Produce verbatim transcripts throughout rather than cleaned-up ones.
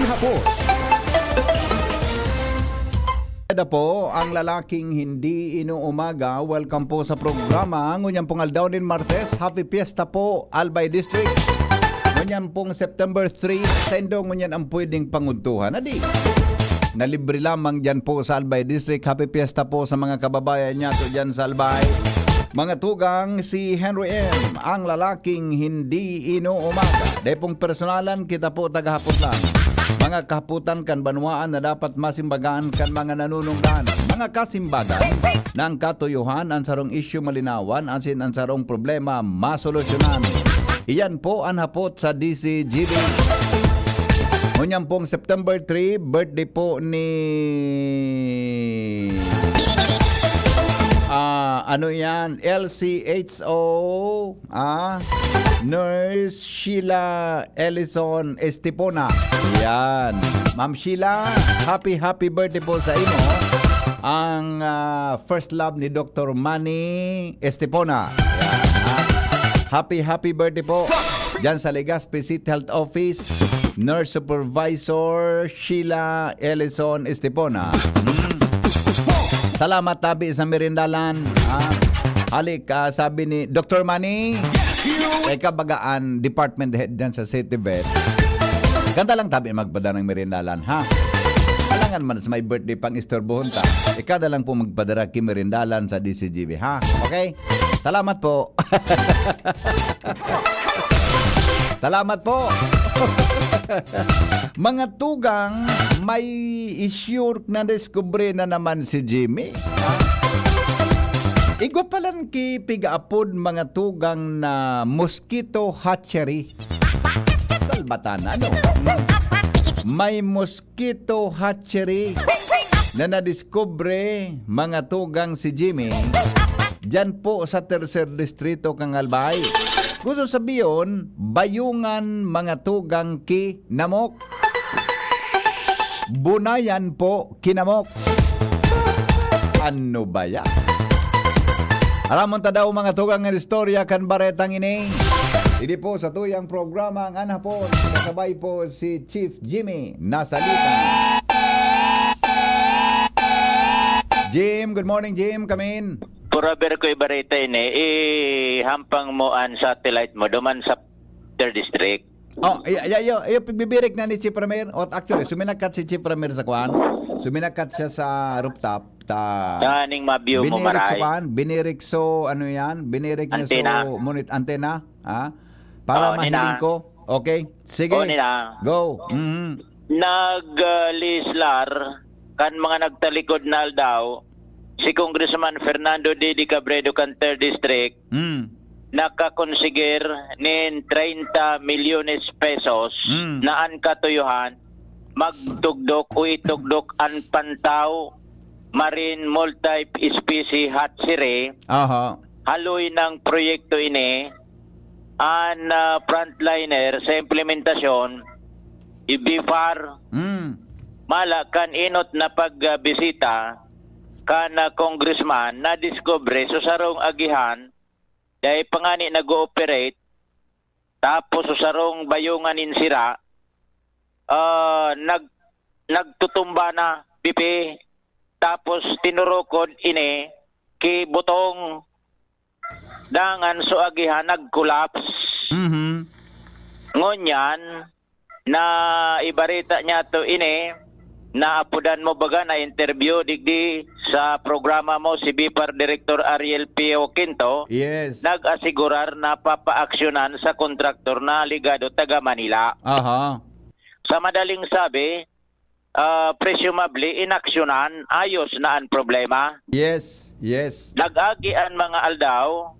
Hapon. Eda po, ang lalaking hindi inuumaga. Welcome po sa programa. Ngunyan pong aldaw nin Martes, Happy Fiesta po, Albay District. Ngunyan pong September three, sendo ngunyan ang pwedeng pangudtuhan. Adi, nalibre lamang dyan po sa Albay District. Happy Fiesta po sa mga kababayan niya to dyan sa Albay. Mga tugang, si Henry M, ang lalaking hindi inuumaga. Dai pong personalan, kita po tagahapot lang. Mga kahapotan kan banwaan na dapat masimbagan kan mga nanunungdan. Mga kasimbagan na ang katuyohan, ang sarong isyu malinawan, asin ang sarong problema masolusyonan. Iyan po an hapot sa D C G B. Ngunyan pong September three, birthday po ni, ah, ano yan? L C H O, ah, Nurse Sheila Ellison Estipona. Yan. Ma'am Sheila, happy, happy birthday po sa imo. Ang, ah, first love ni Doktor Manny Estipona. Yan, ha? Happy, happy birthday po. Diyan sa Legazpi City Health Office, Nurse Supervisor Sheila Ellison Estipona. Hmm. Salamat tabi sa merindalan. Ah, halik, ah, sabi ni Doktor Manny, ikaw baga an department head diyan sa City Vet. Ganda lang tabi magpadala ng merindalan, ha? Alangan man sa may birthday pang istorbohon ta. Ikaw na lang po magpadala ki merindalan sa D C G B, ha? Okay? Salamat po. Salamat po. Mga tugang, may issue na diskubre na naman si Jimmy. Igwa palan ki pigaapod, mga tugang, na mosquito hatchery. Salbatan, ano? May mosquito hatchery na nadiskubre, mga tugang, si Jimmy, dyan po sa tercer distrito kan Albay. Gusto sabiyon, bayungan, mga tugang, ki namok. Bunayan po, kinamok. Ano ba yan? Aramon ta daw, mga tugang, ang istorya kan baretang ini. Idi po sa tuyang programa ang Anhapon. Kasabay po si Chief Jimmy Nasalita. Jim, good morning, Jim. Come in. Forever ko ibareta ini, ihampang mo an satellite mo duman sa third district. Oh, iya, iya, iya, iya, pigbibirik na ni Chief Ramir. O, actually, suminakat si Chief Ramir sa kwan. Suminakat siya sa rooftop. Ta, Daning ma-view mo, binirik sa maray. Kwan, binirik so, ano yan? Binirik niya Antena. So, monit-, antena, ha? Para Oh, mahiling nina. Ko. Okay? Sige. Oh, nina. Go. Mhm. Nag, ah, legislar kan mga nagtalikod na aldaw, si Congressman Fernando Didi Cabredo kan third District, Mm. nakakonsiger nin treinta milyones pesos Mm. na an katuyohan magtugdok o itugdok an Pantaw Marine Multi-Species Hatchery. Aha. Haloy ng proyekto ini, an, ah, frontliner sa implementasyon, i-B F A R, Mm. mala kan enot na pagbisita kan, ah, congressman, nadiskubre sa sarong agihan, dai pa ngani nag-ooperate, tapos sa sarong bayungan nin sira, ah, nag-, nagtutumba na, pipi, tapos tinurukod ini ki butong, dangan so agihan nag-collapse. Mhm. Ngunyan, naibareta niyato ini, naapodan mo baga, na-interview digdi sa programa mo si B F A R Director Ariel Pio Quinto, Yes. nag-asigurar na papaaksyonan sa kontraktor na alegado taga Manila. Aha. Sa madaling sabi, ah, presumably, inaksyonan, ayos na an problema. Yes, yes. Nag-agi an mga aldaw,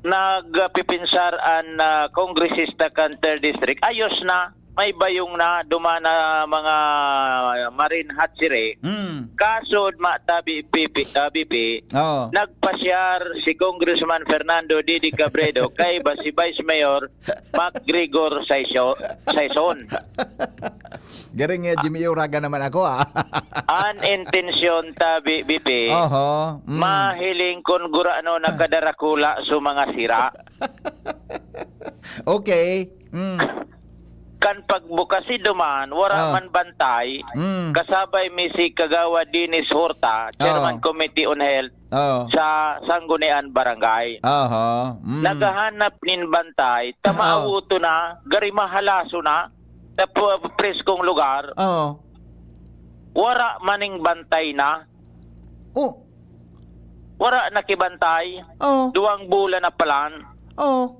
nagpipinsar an, ah, kongresista kan third District, ayos na, may bayong na, duman na mga marine hatchery. Mm. Kaso, ma-, tabi, pipi, tabi, pi, Oo. nagpasyar si Congressman Fernando Didi Cabredo, kaiba si Vice Mayor McGregor Saiso-, Saison. Garing nga, Jimmy, uraga naman ako, ah. An intensyon ta, B-, B P, Oho, mm. mahiling kun gurano nakadarakula sa mga sira. Okay. Mm. kan pagbukasi duman, wara Ah. man bantay, Mm. kasabay mi si Kagawad Dennis Horta, Chairman Oo. Committee on Health Oo. sa Sangguniang Barangay. Aha. Mm. Naghahanap nin bantay, ta Oo. maawoton na, gari mahalaso na, sa pu-, preskong lugar. Oo. Wara maning bantay na. Oh. Wara nakibantay. Oo. Duwang bulan na palan. Oo.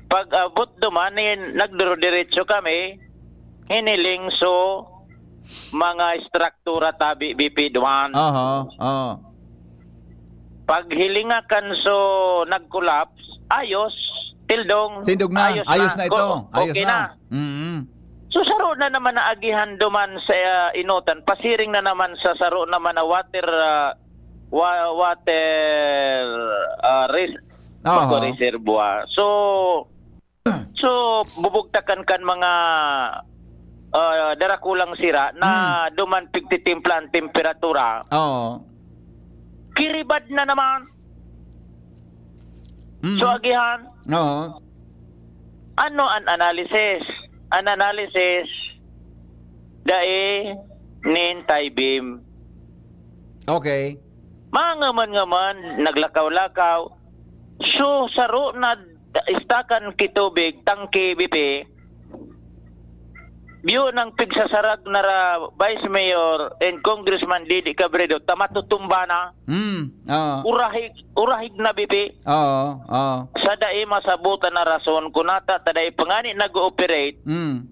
Pag-abot duman, eh, nagduro-diretso kami, hiniling so mga estruktura tabi, B P duman. Aha, oo. Paghilinga kan so nag-collapse, ayos, tildong, Tindog na, ayos ayos na. na ito, Ko-, ayos okay na. na. Mm. So, saro na naman na agihan duman sa, ah, Inutan, pasiring na naman sa saro naman na water, ah, wa-, water, ah, res-, Aha. bako reservoir. So, so, bubugtakan kan mga, ah, darakulang sira na Hmm. duman pigtitimpla an temperatura. Oo. Kiribad na naman. Mm. So, agihan, Oo. ano an analysis? An analysis, dai nin taibim. Okay. Mangaman-ngaman, naglakaw-lakaw. So, saro na istakan ki tubig, tangke, B P. Biyo nang pigsasarag na ra Vice Mayor and Congressman Didi Cabredo, ta matutumba na. Hmm, oo. Urahig, urahig na, B P. Oo, oo. Sa dai masabutan na rason, kung nata ta dai pa ngani nag-ooperate, Hmm.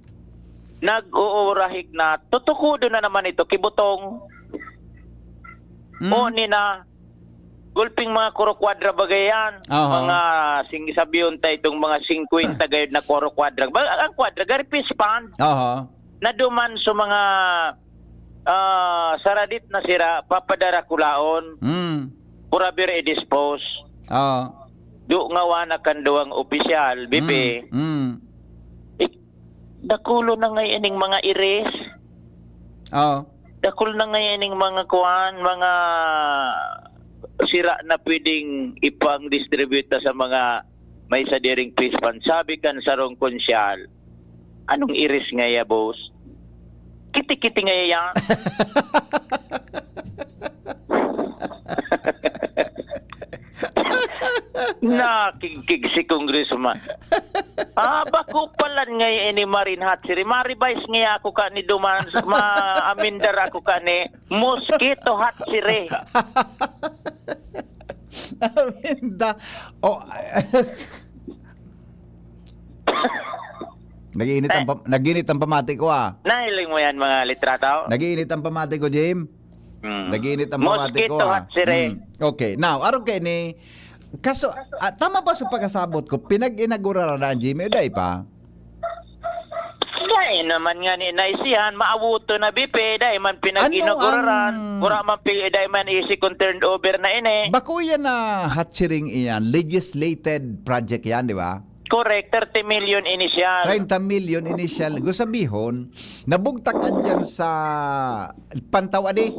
nag-uurahig na, tutukodon na naman ito, kibutong. Hmm. O, ni na, gulping mga kuro kwadra bagay yan. Aha. Mga, sing-, sabiyon ta itong mga singkwenta gayod na kuro kwadra. Ba, ang kwadra, gari fish pond. Aha. Na duman sa mga, ah, saradit na sira, papadara kulaon. Mm. Purabir i-dispose. Oo. Do ngawa na kan duwang opisyal, B P. Mm, mm. Ik-, dakulo na ngay ining mga iris. Oo. Dakul na ngay ining mga kuan, mga sira na pwedeng ipang-distribute ta sa mga may sadiring fish pond. Sabi kan sarong konsyal, "Anong iris ngaya, boss? Kiti-kiti ngaya yan?" Nakigkig si Congressman. Ah, bako palan ngaya ini marine hatchery. Ma-revise ngaya ako kani duman, ma-amendar ako kani. Mosquito hatchery. Aminda. Oh. Nag-iinit ang pam-, nag-iinit ang pamati ko, ah. Nahiling mo yan, mga litrato? Nag-iinit ang pamati ko, Jim. Hmm. Nag-iinit ang pamati ko, Mosquito ah. hatchery. Hmm. Okay. Now, aron kay ni, kaso, ah, tama ba sa pagkasabot ko, pinag-inauguraran na ang Jimmy o dai pa? Dai naman nga ni naisihan, maawoto na, B P, dai man pinag-inauguraran. Ano ang Wala man pi-, dai man isi kung turnover na ini. Bako yan na hatchery iyan, legislated project yan, di ba? Correct, thirty million initial. Treinta million initial. Gusto sabihon, nabugtak andyan sa Pantaw, adi?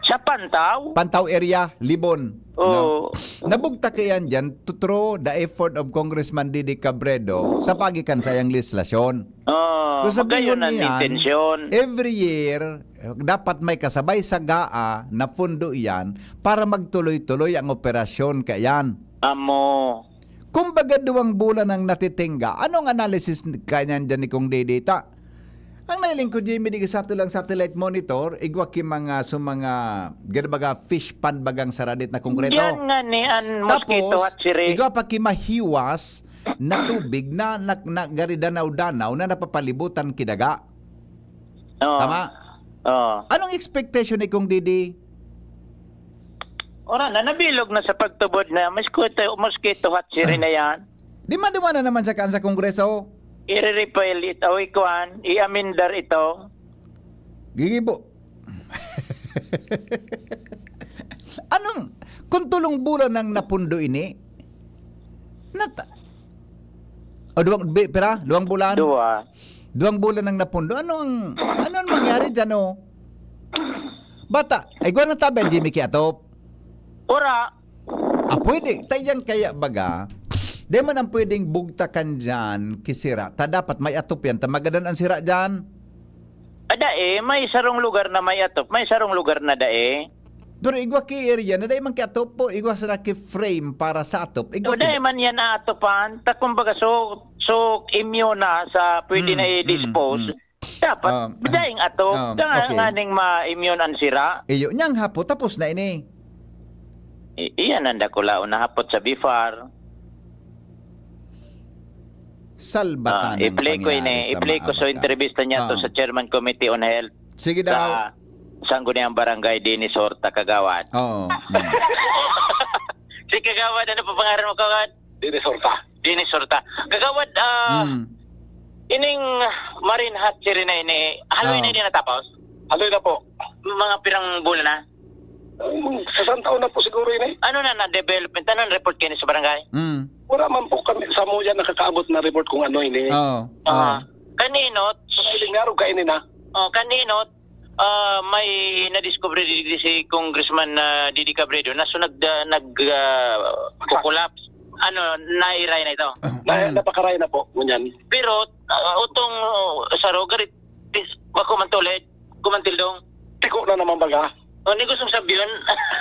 Sa Pantaw? Pantaw area, Libon. Oo. No? Nabugtak iyan dyan to, through the effort of Congressman Didi Cabredo sa pagikan sa iyang legislasyon. Oo, Kung sabihin magayon ang niyan, intensyon. Every year, dapat may kasabay sa gaa na pundo iyan para magtuloy-tuloy ang operasyon kaiyan. Amo. Kumbaga, duwang bulan ang natitingga. Anong analysis kaiyan dyan ni Kong Didi ta? Ang nailing ko, Jimmy, di sa ato lang satellite monitor, igwa ki mga, so mga, gada baga, fish pond bagang saradit na konkreto. Diyan nga ni an mosquito Tapos, hatchery. Igwa pa ki mahiwas na tubig na, na, na gari danaw-danaw na napapalibutan ki daga. Oo. Tama? Oo. Anong expectation ni Kong Didi? Ora na, nabilog na sa pagtubod na mosquito, mosquito hatchery na yan. Di maduman na naman sa kan sa Kongreso? I-repeal ito, o ikuan, i-amendar ito. Gigibo. Anong, kung tulong bulan nang napundo ini? Nata-, o, duwang, bi-, pira? Duwang bulan? Duwa. Duwang bulan nang napundo. Ano ang, ano ang mangyari dyan, oh? Bata, ay, gwa na tabi ang Jimmy Kiatop? Ora. Ah, pwede. Tayan kaya baga, Di man ang pwedeng bugtakan diyan ki sira. Ta dapat may atop yan. Ta magadan ang sira diyan. Ah, dae, may sarong lugar na may atop, may sarong lugar na dae. Pero igwa ki area na dai man ki atop po, igwa sila ki frame para sa atop. Igwa So, ki dae man yan atopan. Ta kumbaga, so, so immune na sa pwede Hmm, na hmm, i-dispose. hmm. Dapat, Ah, daing atop. ah, Kaya okay. nga ning ma-immune ang sira. Iyo, niyang hapot, tapos na ini. I-, iyan ang dakulaon na hapot sa bifar. Salbatan Ah, ang i-play ko pangyayari ini, sa i-play ko sa Maabaga. entrevista niya to Ah. sa Chairman Committee on Health Sige daw. sa Sangguniang Barangay, Dennis Horta, Kagawad. Oo. Mm. Si Kagawad, ano pa pangaran mo, Kagawad? Dennis Horta. Dennis Horta. Kagawad, ah, Hmm. ining marine hatchery na ini, haloy Oo. na ini natapos? Haloy na po. Mga pirang bulan na? Um, sa isang taon na po siguro ini. Ano na, na development? Ano ang report kayo sa barangay? Mm. Wala man po kami sa muya nakakaabot na report kung ano ini. Oo. Ah, Oo. Kaninot? Sa iling araw kainin na. Oh, kaninot? Ah, may nadiskubre digdi si Congressman, ah, Didi Cabredo na so nag, ah, nag, ah, Baksak. Kukulapse. Ano, nairay na ito? Na, Mm. napakaray na po, ngunyan. Pero, ah, utong, oh, sa Rogarit, is, ako man tulit, kumantildong. Tiko na naman baga. O, ni gustong sabiyon,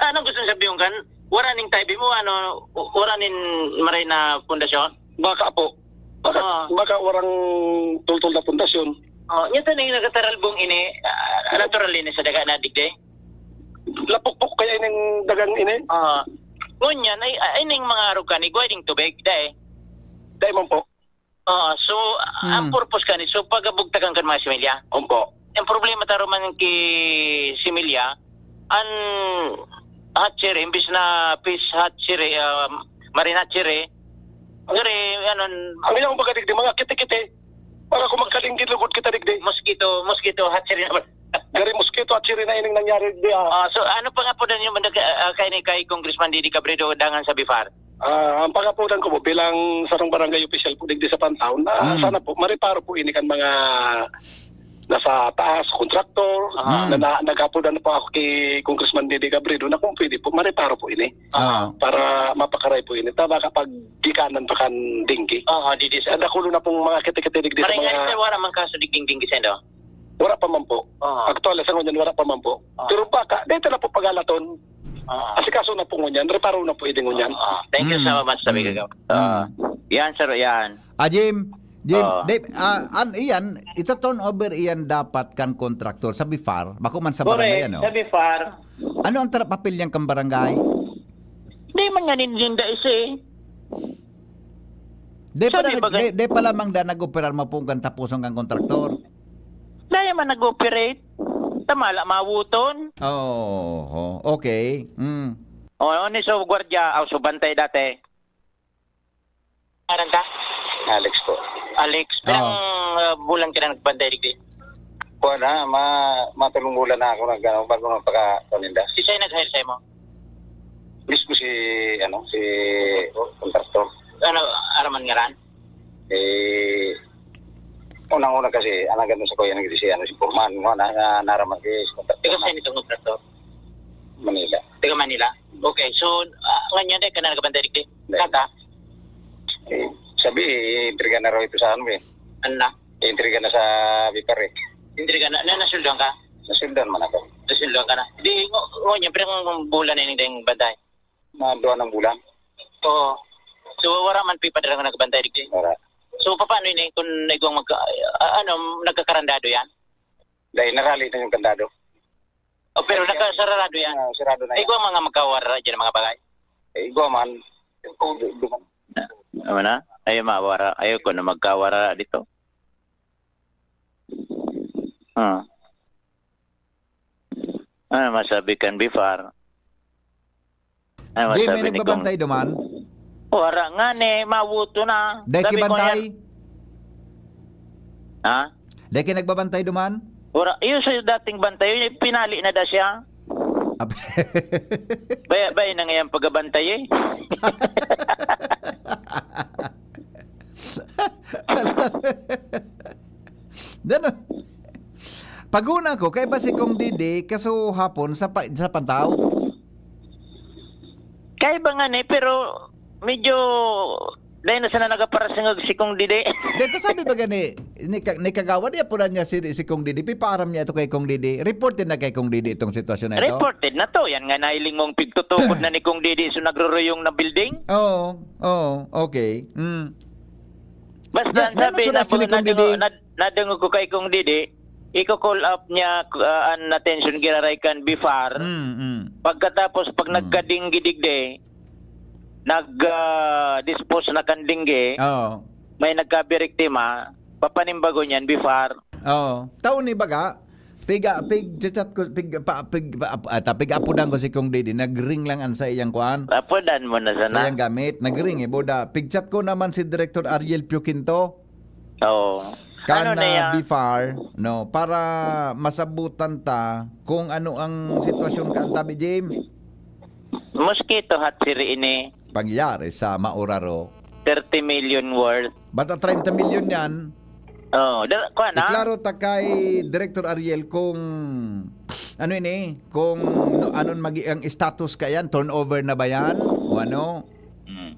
anong gustong sabiyon kan? Wara ning tabi mo, ano, wara nin maray na pundasyon? Baka po. Baka, Ah. baka warang tultol na pundasyon. Oh, nya to ning nagkataralbong ini, ah, natural ini sa daga na digdi? Lapukpok kaya ining dagang ini? Ah. Ngunyan, ay, ay, ning mga arog kan, igwa ding tubig, dai? Dai man po. Ah, so, ang Hmm. purpose kani, so, pagabugtakan kan mga similya? Opo. Ang problema taro man ki similya, an hatchery, imbis na fish hatchery, ah, marine hatchery, gari, ano, Ang iyang baga digdi, mga kiti-kiti. Para kung magkalinggid lugod kita digdi. Mosquito, mosquito hatchery naman. Gari mosquito hatchery na ining nangyari di, ah. Ah, so, ano pa nga po na yung, ah, kay, kay Congressman Didi Cabredo dangan sa bifar? Ah, ang pangapodan ko po bilang sarong barangay official po digdi sa Pantaw na Hmm. sana po mareparo po ini kan mga nasa taas, kontraktor, Ah. na, na, naghapodan po ako kay Congressman Didi Cabredo na kung pwede po, mareparo po ini. Ah. Para mapakaray po ini. Ta baka pag gikanan pa kan dengue. Oo, Didi sa Ang dakulo na pong mga kiti-kiti digdi sa Maring mga nga, wala mang kaso digding dengue sa indo? Wala pa man po. Ah. Actually, sa ngunyan, wala pa man po. Ah. Pero baka, dito na po pagalaton. Ah. Asikaso na po ngunyan, reparo na po ini ngunyan. Ah, thank you Mm. so much, sabi Mm. ko. Ah, Mm. yan, sir, yan. Ah, Jim, Jim, Ah. Dave, ah, an, iyan, ito turn over iyan dapat kan kontraktor sa bifar, bako man sa Correct, barangay, ano? Sa bifar. Ano ang tara-, papel niyan kan barangay? Di man nga ninda isi. Di So, pala di nag-, ba di, di pala mangda nag-operar mapungkan tapuson kan kontraktor? Dai man nag-operate. Tamala, mawuton. Oo, okay. Mm. O, ni so gwardiya, aw, so bantay dati. Ngaran ka? Alex po. Alex, Oo. pirang, ah, bulan ka na nagbantay digdi? Kuwan na, ma-, matulong bulan na ako nag-, ano, bago magpaka-, paninda. Kisay nag-hire sa'yo mo? Mismo si, ano, si kontraktor. Ano, araman ngaran? Eh, unang-una kasi, ang nagano sa kuya, nag-, si, ano, si Foreman, no, na, na, naraman kay si kontraktor Ikaw na. Saan itong kontraktor? Manila. Taga Manila? Okay, so, ah, nganyan, dai ka na nagbantay digdi? Dai. Kata? Eh, sabi, eh, intriga na raw ito sa ano, eh. Ano na? Eh, intriga na sa bifar, eh. Intriga na, na, nasuldan ka? Nasuldan man ako. Nasuldan ka na? Di, ngo-, ngunyan, pirang bulan na ini dai bantay? Mga duwa ng bulan. Oo. So, wara man pi padara nga nagbantay digdi? Wara. So, paano ini kung igwang magka-, ah, ano, nagkakarandado yan? Dahil narali na yung kandado. Oh, pero Kaya, nakasarado yan? Ah, sarado na yan. Igwang mga magkawara dyan, mga bagay? Eh, igwa man. Du-, du-, Ano na? Ayaw mawara. Ayaw ko na magkawara dito. Ah. Ano masabi kan bifar? Ano Di, may masabi ni nagbabantay Kong duman? Wara nga ni, mawuto na. Dai Sabi ki ko bantay? Yan. Ha? Dai ki nagbabantay duman? Wara. Iyo sa dating bantay, yun, pinali na da siya. Ab- Baya, baya na ngayon pagabantay eh. Dano. Paguna ko, kay ba si Kong Didi, kaso hapon sa pa-, sa Pantaw? Kaiba nga ni, pero medyo Dai na sana nagaparasingog si Kong Didi. Dito sabi ba gani, ni, ka- ni Kagawad, di apunan niya si, si Kong Didi, pipaaram niya ito kay Kong Didi. Reported na kay Kong Didi itong sitwasyon na ito? Reported na to. Yan nga, nailing mong pigtutukod na ni Kong Didi, so nagruruyong na building. Oo, oo, okay. Mm. Basta, yan, ang yan sabi, ang actually, Kong Didi. Nadungog ko kay Kong Didi, iko-call up niya, uh, an attention giraray kan BFAR. Mm, mm. Pagkatapos, pag nagkadinggi digdi, nag, ah, dispose na kan dinggi, oo, may nagkabiriktima, papanimbago niyan, BFAR. Oo. Tao ni baga, piga, pig, chat ko, pig, pa, pig, pa, ap- ata, pig-apudan ko si Kong Didi, nag-ring lang an sa iyang kuan. Apudan mo na sana. Sa iyang gamit, nag-ring eh, boda. Pig-chat ko naman si Director Ariel Pio Quinto. Oo. Kan, ano na ah, yan? BFAR, no, para masabutan ta kung ano ang sitwasyon kan tabi, Jim. Mosquito hatchery ini. Pangyari sa Mauraro. Thirty million worth. Bata treinta milyon yan. Oh, da, kuha na. Iklaro ta kay Director Ariel kung ano ini, kung no, anon magi ang status ka yan, turnover na ba yan? O ano? Mm.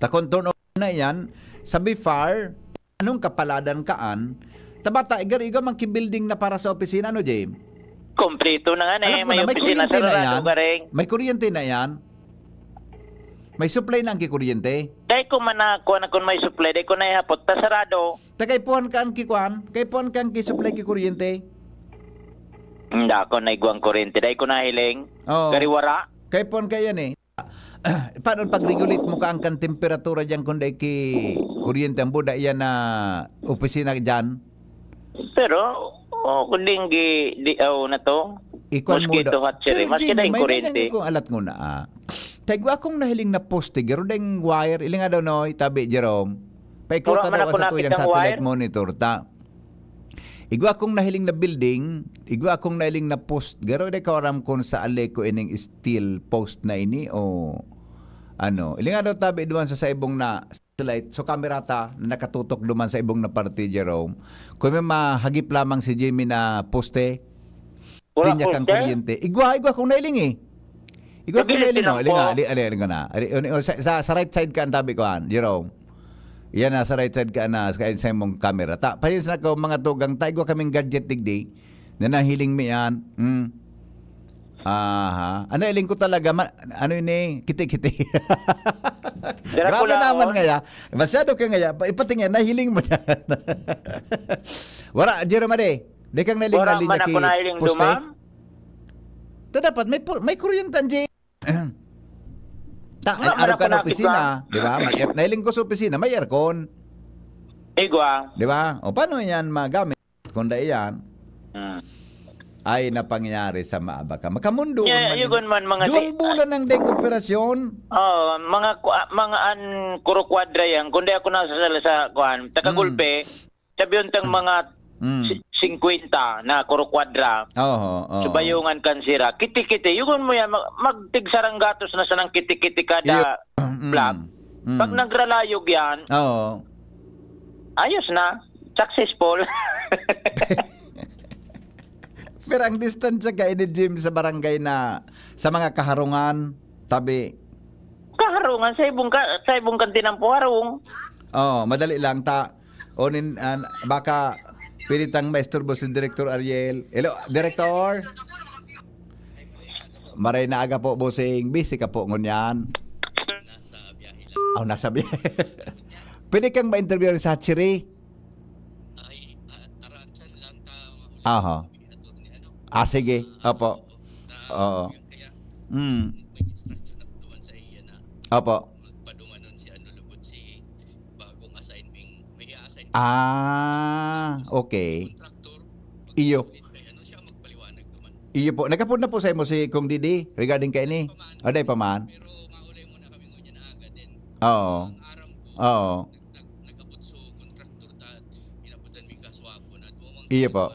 Ta kung turnover na yan, sa BFAR, anong kapaladan kaan? Tabata, igar-igar man ki building na para sa opisina, no, Jim? Kompleto na nga na, alam ko may na, may opisina kuryente sa na Rorado, yan. Garing. May kuryente na yan. May supply na ang kikuryente. Dai ko man na, kuwan, kung may supply, dai ko na ihapot. Ta sarado. Ta kaipuhan ka ang kikuan? Kaipuhan ka ang kisupply kikuryente? Hindi ako naigwang kuryente. Dai ko nahiling. Oo. Gariwara. Kaipuhan ka yan eh. Paano pag-regulate mo ka ang kan temperatura diyan kung dai ki kuryente ang buda iyan na opisina diyan? Pero, oh, kung dinggi, di, oh, na to. Ikuan mo mosquito daw. Hatchery, pero maski Jimmy, dai may kuryente. Kung alat mo na, ah. Taigwa akong nahiling na poste, garo ding wire, iling nga daw, no, itabi, Jerome. Paikot wala man daw ako sa tuyang nakitang satellite wire. Monitor, ta. Igwa akong nahiling na building, igwa akong nahiling na post. Garo di ko aram kung sa Aleco ining steel post na ini o ano. Iling nga daw tabi duman sa, sa ibong na satellite. So, kamera ta na nakatutok duman sa ibong na parte, Jerome. Kung may mahagip lamang si Jimmy na poste, wala, linya kang poste? Kuryente. Igwa, igwa kong nailing eh. Igwa kong nailing, oh. Iling nga, ali, ali, ali ko na. Ali, ali, oh, sa, sa, sa right side ka ang tabi ko, han, Jerome. Yan na, sa right side ka na, sa, sa imong camera. Ta, pasensya na ko, mga tugang, ta, igwa kaming gadget digdi, na nahiling mi yan. Hmm. Aha. Ano, iling ko talaga, ma-, ano yun eh, kiti-kiti. Grabe naman ngaya. Masyado ka ngaya. Pa-, ipatingin, nahiling mo yan. Wala, Jerome, ade. Di kang nahiling na linya ki poste? Wala man ako nahiling duman. Ta dapat may pu-, may kuryentan, Jay. Ta, wala man ako nakita. Araw ka na opisina, di ba? Mag-, nahiling ko sa opisina, may aircon. Igwa. Di ba? O, paano yan magamit? Kung dai yan, hmm, ay napangyari sa maaba ka. Makamundo. Yeah, man, yugon man, mga duwang bulan ang deng operasyon. Oh, mga ku-, ah, mga an kurukwadra yan. Kung di ako nasasala sa, kuan, takagulpe, hmm. Sabi untang mga, mm, si-, singkwenta na kurukwadra. Oho, oho. Subayungan kan sira. Kiti-kiti. Yugon mo yan, mag-, magtigsaranggatos na sanang kiti-kiti kada, iyo, mm, block. Mm. Pag nagralayog yan, oo, ayos na. Successful. Pero ang distansya ka ini, Jim, sa barangay na, sa mga kaharungan, tabi? Kaharungan, sa ibong ka-, sa ibong kantinang puharong. Oo, madali lang. Ta-, O nin-, ah, baka pwede tang maisturbo si Director Ariel. Hello, Director? Maray na aga po, bossing. Busy ka po ngunyan? Nasa biyahe lang. Oh, nasa biyahe. Pwede kang ma-interview sa hatchery? Ay, ah, aransan lang ka, mahuli. Aha. Kami, attorney, ano? Ah, sige. Opo. Oo. Kaya, mm, may instruction ako doon sa iya na, opo, magpadumanon si ano, lugod si bagong assigning, may i-assign. Ah, okay. Contractor, iyo. Pag-ulit kay ano siya, magpaliwanag naman. Iyo po. Nagkapod na po sa imo si Kong Didi regarding kay ini? Paman. Aday pa man. Pero maulay muna kami ngunyan na aga din. Oo. Ang aram ko, oo, nag-, nag-, nag-abot so contractor ta, inabutan mi kaswapo na duwang. Iyo po.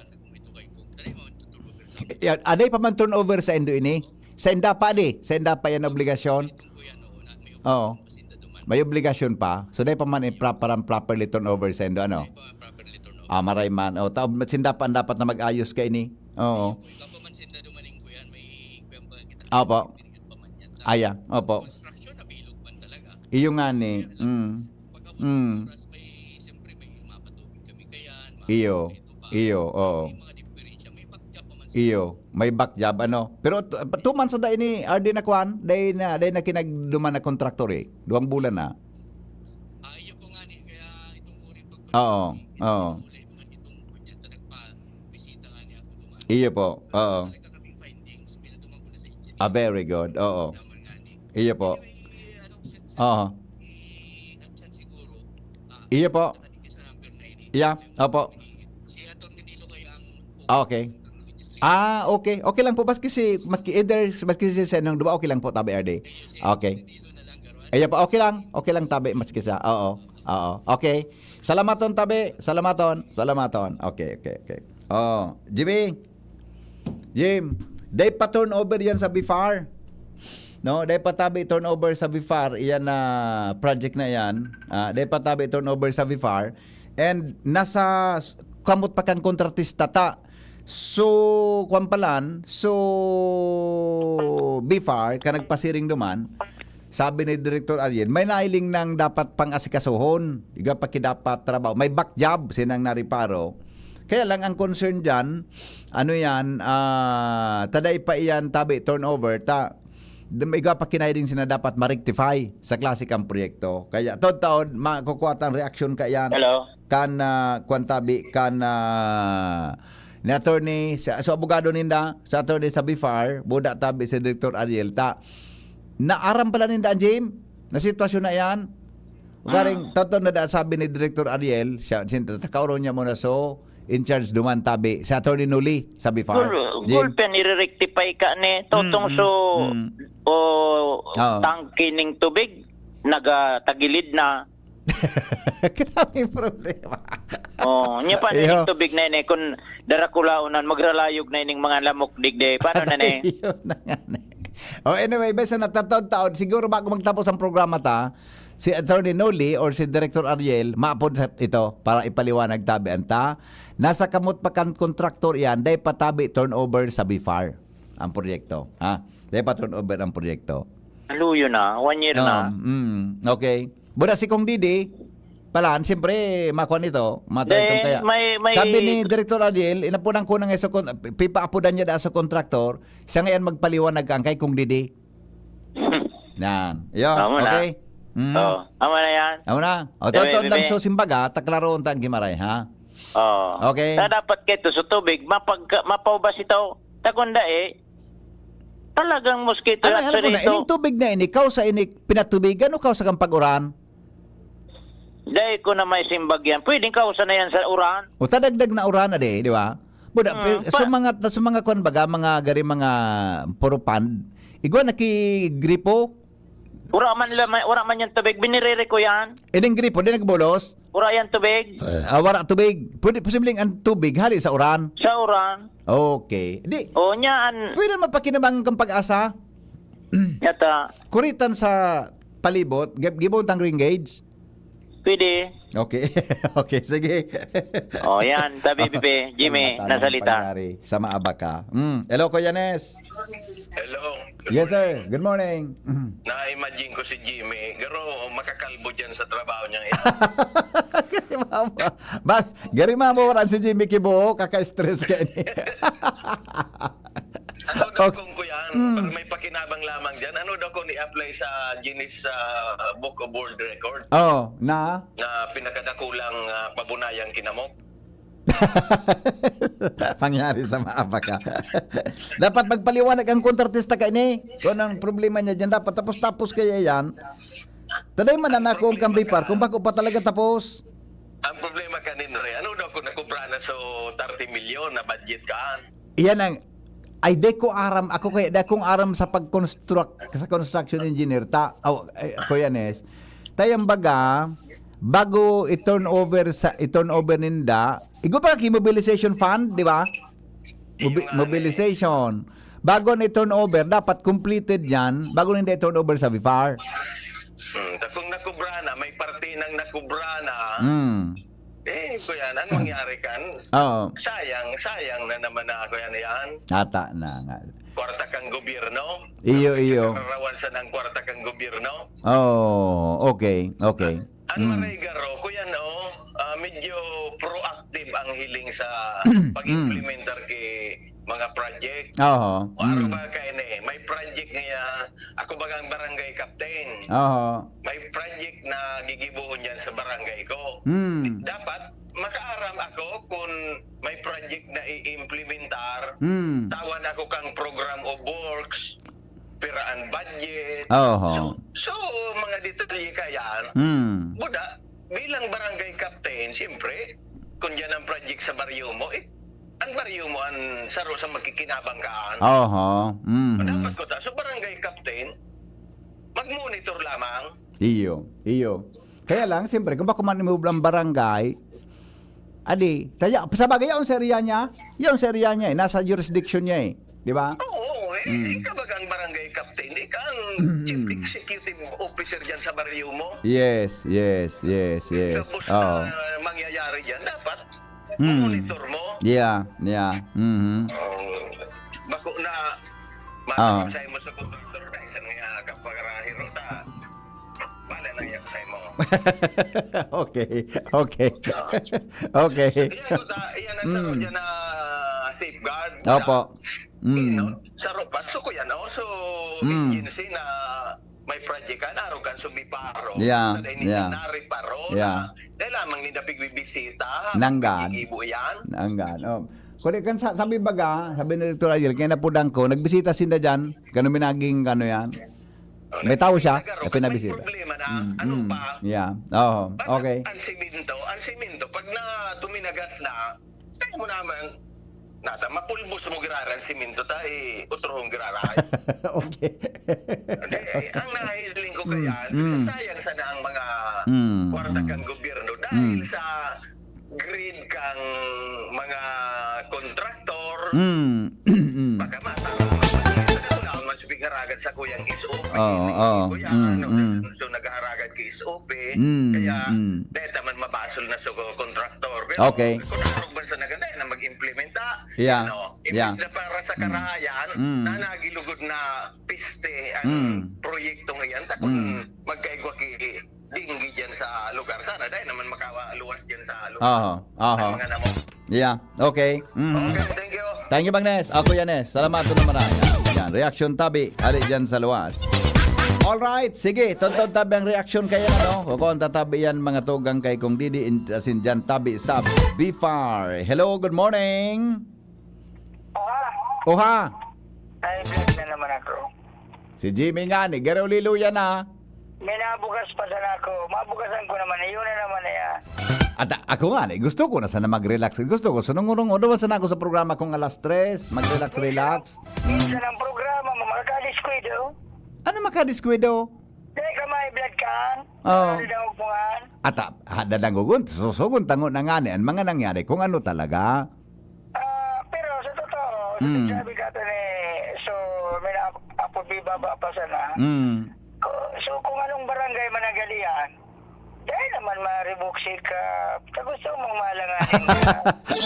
Yan, aday pa man turnover sa indo ini? Sa inda pa, di? Sa inda pa yan obligasyon? Oo. May obligasyon pa. So, day pa man i-, proper, properly turnover sa indo, ano? Ah, maray man. O, ta-, sinda pa dapat na mag-ayos ka ini. Oo. Opo. Aya, opo. Iyo nga ni. Mm. Mm. Iyo. Iyo, oo. Iyo, may back job, ano. Pero t-, two months na dai ni R D na kwan, dai na, dai na kinagduman na kontraktor, eh. Duwang bulan na. Oo, oo. Iyo po, oo. Ah, very good, oo. Iyo po. Oo. Iyo po. Yeah, opo. Ah, okay. Ah, okay. Okay lang po, maski si, maski either, maski si Senong Duba, okay lang po, tabi, R D. Okay. Iyo po, okay lang. Okay lang, tabi, maski sa, oo. Oo. Okay. Salamaton, tabi. Salamaton. Salamaton. Okay, okay, okay. Oh, Jimmy. Jim, dai pa turnover yan sa BIFAR. No, dai pa tabi turnover sa BIFAR. Iyan na project na yan. Ah, dai pa tabi turnover sa BIFAR. And nasa s-, kamot pa kan kontratista ta. So, kwan palan, so, BIFAR, ka nagpasiring duman, sabi ni Director Ariel, may nailing nang dapat pang-asikasuhon. Iga pa ki dapat trabaho. May back job, sinang nariparo. Kaya lang ang concern dyan, ano yan, ah, taday pa iyan tabi turnover, ta, dam-, iga pa kinaiding sina dapat ma-rectify sa klase kang proyekto. Kaya taod-taod, makukuha tang reaksyon ka yan. Hello. Kan, ah, kwan tabi, kan, ah, ni attorney, sa, sa abogado ninda, sa attorney sa BIFAR, buda tabi si Director Ariel, ta, naaram pala ninda ang Jim, na sitwasyon na yan. Garing, Ah. totoo na da sabi ni Director Ariel, siya, sin-, takaoron niya muna, so, in charge duman tabi, si Attorney Noli, sa BIFAR. Gul-, Jim. Gulpe, nire-rectify ka ni Totong, Mm, mm, so, mm. o, Oo. tangke ning tubig, nagatagilid na. Grabe problema. Oh, nya pa na Iyo. Yung tubig na ini, kung darakulaonan, magralayog na ining mga lamok, digdi. Paano na ni? Yun na nga ni. Oh, anyway, basta natataon-taon, siguro bago magtapos ang programa ta, si Attorney Noli or si Director Ariel, maapod sa ito para ipaliwanag tabi anta. Nasa kamot pa kan kontraktor yan, dai pa tabi turnover sa BIFAR ang proyekto. Ha? Dai pa turnover ang proyekto. Luyo na, one year na. Um, mm, okay. Buda si Kong Didi, palan, siyempre, makuha nito, matay Then, itong kaya. may, may Sabi ni Director Ariel, inapunan ko na nga sa kon-, pipaapudan niya da sa kontraktor, siya ngayon magpaliwanag ang kay Kong Didi. Yan. Yun, Tama na. okay? Mm. Oh, tama na yan. Tama na. O, Bebe, totoo lang bebe. so simbaga, taklaroon ta ang Gimaray, ha? Oh. Okay. Sa dapat kito sa tubig, mapag-, mapaubas ito. Takunda eh, talagang mosquito Ano, ano ko na, ito. Ining tubig na ini, kausa ini pinatubigan o kausa kang pag-uran? Dai ko na may simbag yan. Pwedeng kausa na yan sa uran. O tadagdag na uran na di, di ba? Buda, Hmm, pi-, pa- sa mga, sa mga kwan baga, mga gari, mga puro pond, igwa na ki gripo? Wala man la-, may, wala man yung tubig. Biniriri ko yan. Ining gripo, di nagbulos? Wala yan tubig. Ah, wala tubig. Pwede, posibleng ang tubig, hali sa uran. Sa uran. Okay. Di, O, nyan. pwede mapakinabangan kang pag-asa? Yata. Kuritan sa palibot, gib-, gibon tang ring gauge. Pwede. Okay. Okay, sige. O, yan. Tabi, Bibi. Jimmy, Ang nasalita. Pangyari sa maabak ka. Mm. Hello, Kuya Nes. Hello. Yes, sir. Good morning. Mm. Na-imagine ko si Jimmy. Garo, makakalbo dyan sa trabaho niya. Gari mama. Ba, gari mama, wala si Jimmy Kibo. Kaka-stress ka ni. Ano daw Ok. kung kuyan, Hmm. para may pakinabang lamang dyan, ano daw kung i-apply sa Guinness, ah, Book of World Record? Oh, na? Na pinakadakulang, ah, pabunayang kinamok? Pangyari sa maabak ka. Dapat magpaliwanag ang kontratista ka ini. Kung anong problema niya dyan, dapat tapos-tapos kaya yan. Taday man na ako ang kambipar, kung bako pa talaga tapos. Ang problema kanin, Re, ano daw kung nakubra na so thirty million na budget ka? Iyan ang, ay, di ko aram. Ako kaya, di akong aram sa pag-construct, sa construction engineer. Ta, oh, ay, Kuya Nes, tayang baga, bago i-turn over sa, i-turn over ninda, igo pa ki mobilization fund, di ba? Mobi-, Yung nga, mobilization. Bago ni turn over, dapat completed yan, bago ninda i-turn over sa BIFAR. Hmm, ta kung nakubra na, may parte nang nakubra na, Hmm. eh, kuya, ano mangyari kan? Oo. Sayang, sayang na naman na, kuya, na yan. Ata na nga. Kwarta kang gobyerno. Iyo, iyo. Kararawan sa ng kwarta kang gobyerno. Oh, okay, okay. Ang Mm. Marigaro, kuya, no, ah, medyo proactive ang hiling sa Mm. pag-implementar ki mga project. Oho. O, ano Mm. ba kayo na eh? May project niya. Ako bagang barangay captain. Oho. May project na gigibohon dyan sa barangay ko. Mm. Dapat, makaaram ako kung may project na i-implementar. Mm. Tawan ako kang program of works, piraan budget. Oho. So, so, mga detalye ka yan. Mm. Buda, bilang barangay captain, siyempre, kung yan ang project sa baryo mo, eh, ang baryo mo ang saro sa magkikinabang kaan. Oho. Mhm. Dapat ko ta, so barangay captain, mag-monitor lamang. Iyo, iyo. Kaya lang, siyempre, kung bako man imublang barangay, adi, kaya, sa bagay, yaon sa area niya, yaon sa area niya eh, nasa jurisdiction niya eh. Di ba? Oo, oo, eh, Mm. ikaw baga ang barangay captain, ikaw ang Mm. chief executive officer dyan sa baryo mo. Yes, yes, yes, yes. Tapos Oo. na mangyayari dyan, dapat Mm. monitor mo. Yeah, yeah. Mhm. Oh, bako na, Oo. masasabi mo sa kontraktor na, isang nga kapagarahiro ta. Bale na yan sa'yo mo. Okay, okay. Okay. Iyan, kuta, iyan ang sarong Mm. dyan na safeguard. Opo. Mm. You know, sa rupat, so kuya, no? So, Mm. agency na may project ka, naroon ka, so may paro. Yeah, Sa dahil yeah. Nari paro Yeah. na, dahil lamang ni napigbibisita, Nanggan. Ibo yan. Nanggan, oh. Kundi kan sa, sabi baga, sabi ni Doktor Ariel, kaya napudan ko, nagbisita sinda dyan, kano minaging, kano yan. May tao siya, Nagaro, na pinabisita. May problema na, Mm, ano mm. pa? Yeah. Oo, Bakit okay. ang simento? Ang simento, pag na tuminagas na, kaya mo naman, nata, mapulbos mo girara ang simento, ta, eh, utrohong girara. Okay. Hindi, eh, ang nahiling ko Mm, kaya, mm. Sayang sana ang mga Mm, kwarta mm. Kang gobyerno dahil Mm. sa greed kang mga kontraktor. Mm. Mm. Baka matama. Wala akong mas pigaragan sa kuyang S O P. Oo, oo. Kuya, Mm, ano, mm. So, naghaharagad kay S O P. Mm, Kaya, mm. dahil naman mabasol na sa kontraktor. Pero, Okay. kung narog man sa naganda, na mag-implementa, Yeah. ano, imbis Yeah. na para sa Mm. karahayan, Mm. na nagilugod na piste ang Mm. proyektong iyan, ta kung Mm. magkaigwa ki dinggi dyan sa lugar. Sana dahil naman makaluwas dyan sa lugar. Aha, aha. Ang mga namo. Yeah, okay. Mhm. Okay, thank you. Thank you, Bagnes. Ako yan, eh. Salamat na naman. Yan, yan. Reaksyon tabi. Ali dyan sa luwas. Alright, sige. Tonton tabi ang reaksyon kaya, no? O kung tatabi yan, mga tugang kay kung didi, in, as in dyan, tabi sa B far. Hello, good morning. Oha. Oha. Ay, vlog na naman ako. Si Jimmy nga ni, garo liluya na. May nabukas pa sana ako. Mabukasan ko naman, yun na naman na yan. At a-, ako nga ni, gusto ko na sana mag-relax. Gusto ko, sunong-unong, ano ba sana ako sa programa kong alas tres? Mag-relax, relax. Minsan ang programa mo, makakadiskwento. Ano makadiskwento? Dahil ka may blood ka, Oo. Ano daw ko nga? At a-, ha, dadangogon, susugon, tango na nga ni, ang mga nangyari, kung ano talaga. Ah, pero sa totoo, sa Mm. sinabi ka to ni, so, may na-, apo, di baba pa sana. Mm. Ko-, so, kung anong barangay man ang galian, dahil naman ma-revoke si ka, ta gusto mong malanganin ka.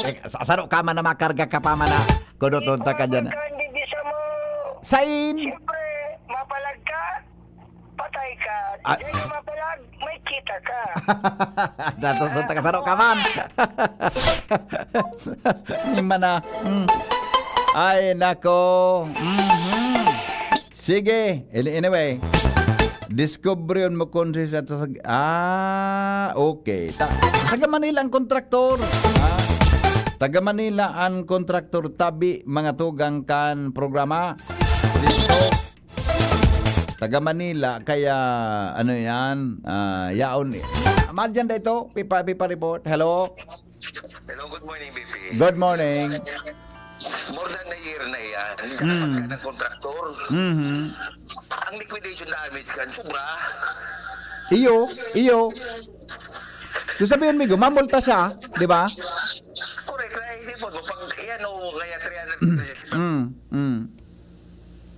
Eh, sa, saro ka man na makarga ka pa man na, kuduton ta ka dyan. Kung hindi sa mo, Sain? Siyempre, mapalag ka, patay ka. Ah. Di ka mapalag, may kita ka. Dato sa taga saro ka man. Ni mana. Mm. Ay, nako. Mhm. Sige. Any-, anyway. Diskubriyon mo kung si sa, sa, ah, okay. Ta-, taga Manila ang kontraktor. Ah. Taga Manila ang kontraktor. Tabi, mga tugang kan programa. Dito. Taga Manila, kaya ano yan, ah, yaon. Madyan da ito, pipa, pipa report. Hello? Hello, good morning, B P. Good morning. More than a year na yan. Mm. Dapat ka ng kontraktor. Mhm. Ang liquidation damage kan, sobra. Iyo, iyo. Kung sabihin, Migo, mamulta siya, di ba? Correct, naisip mo, pag yan, o, kaya three hundred Mm, mm.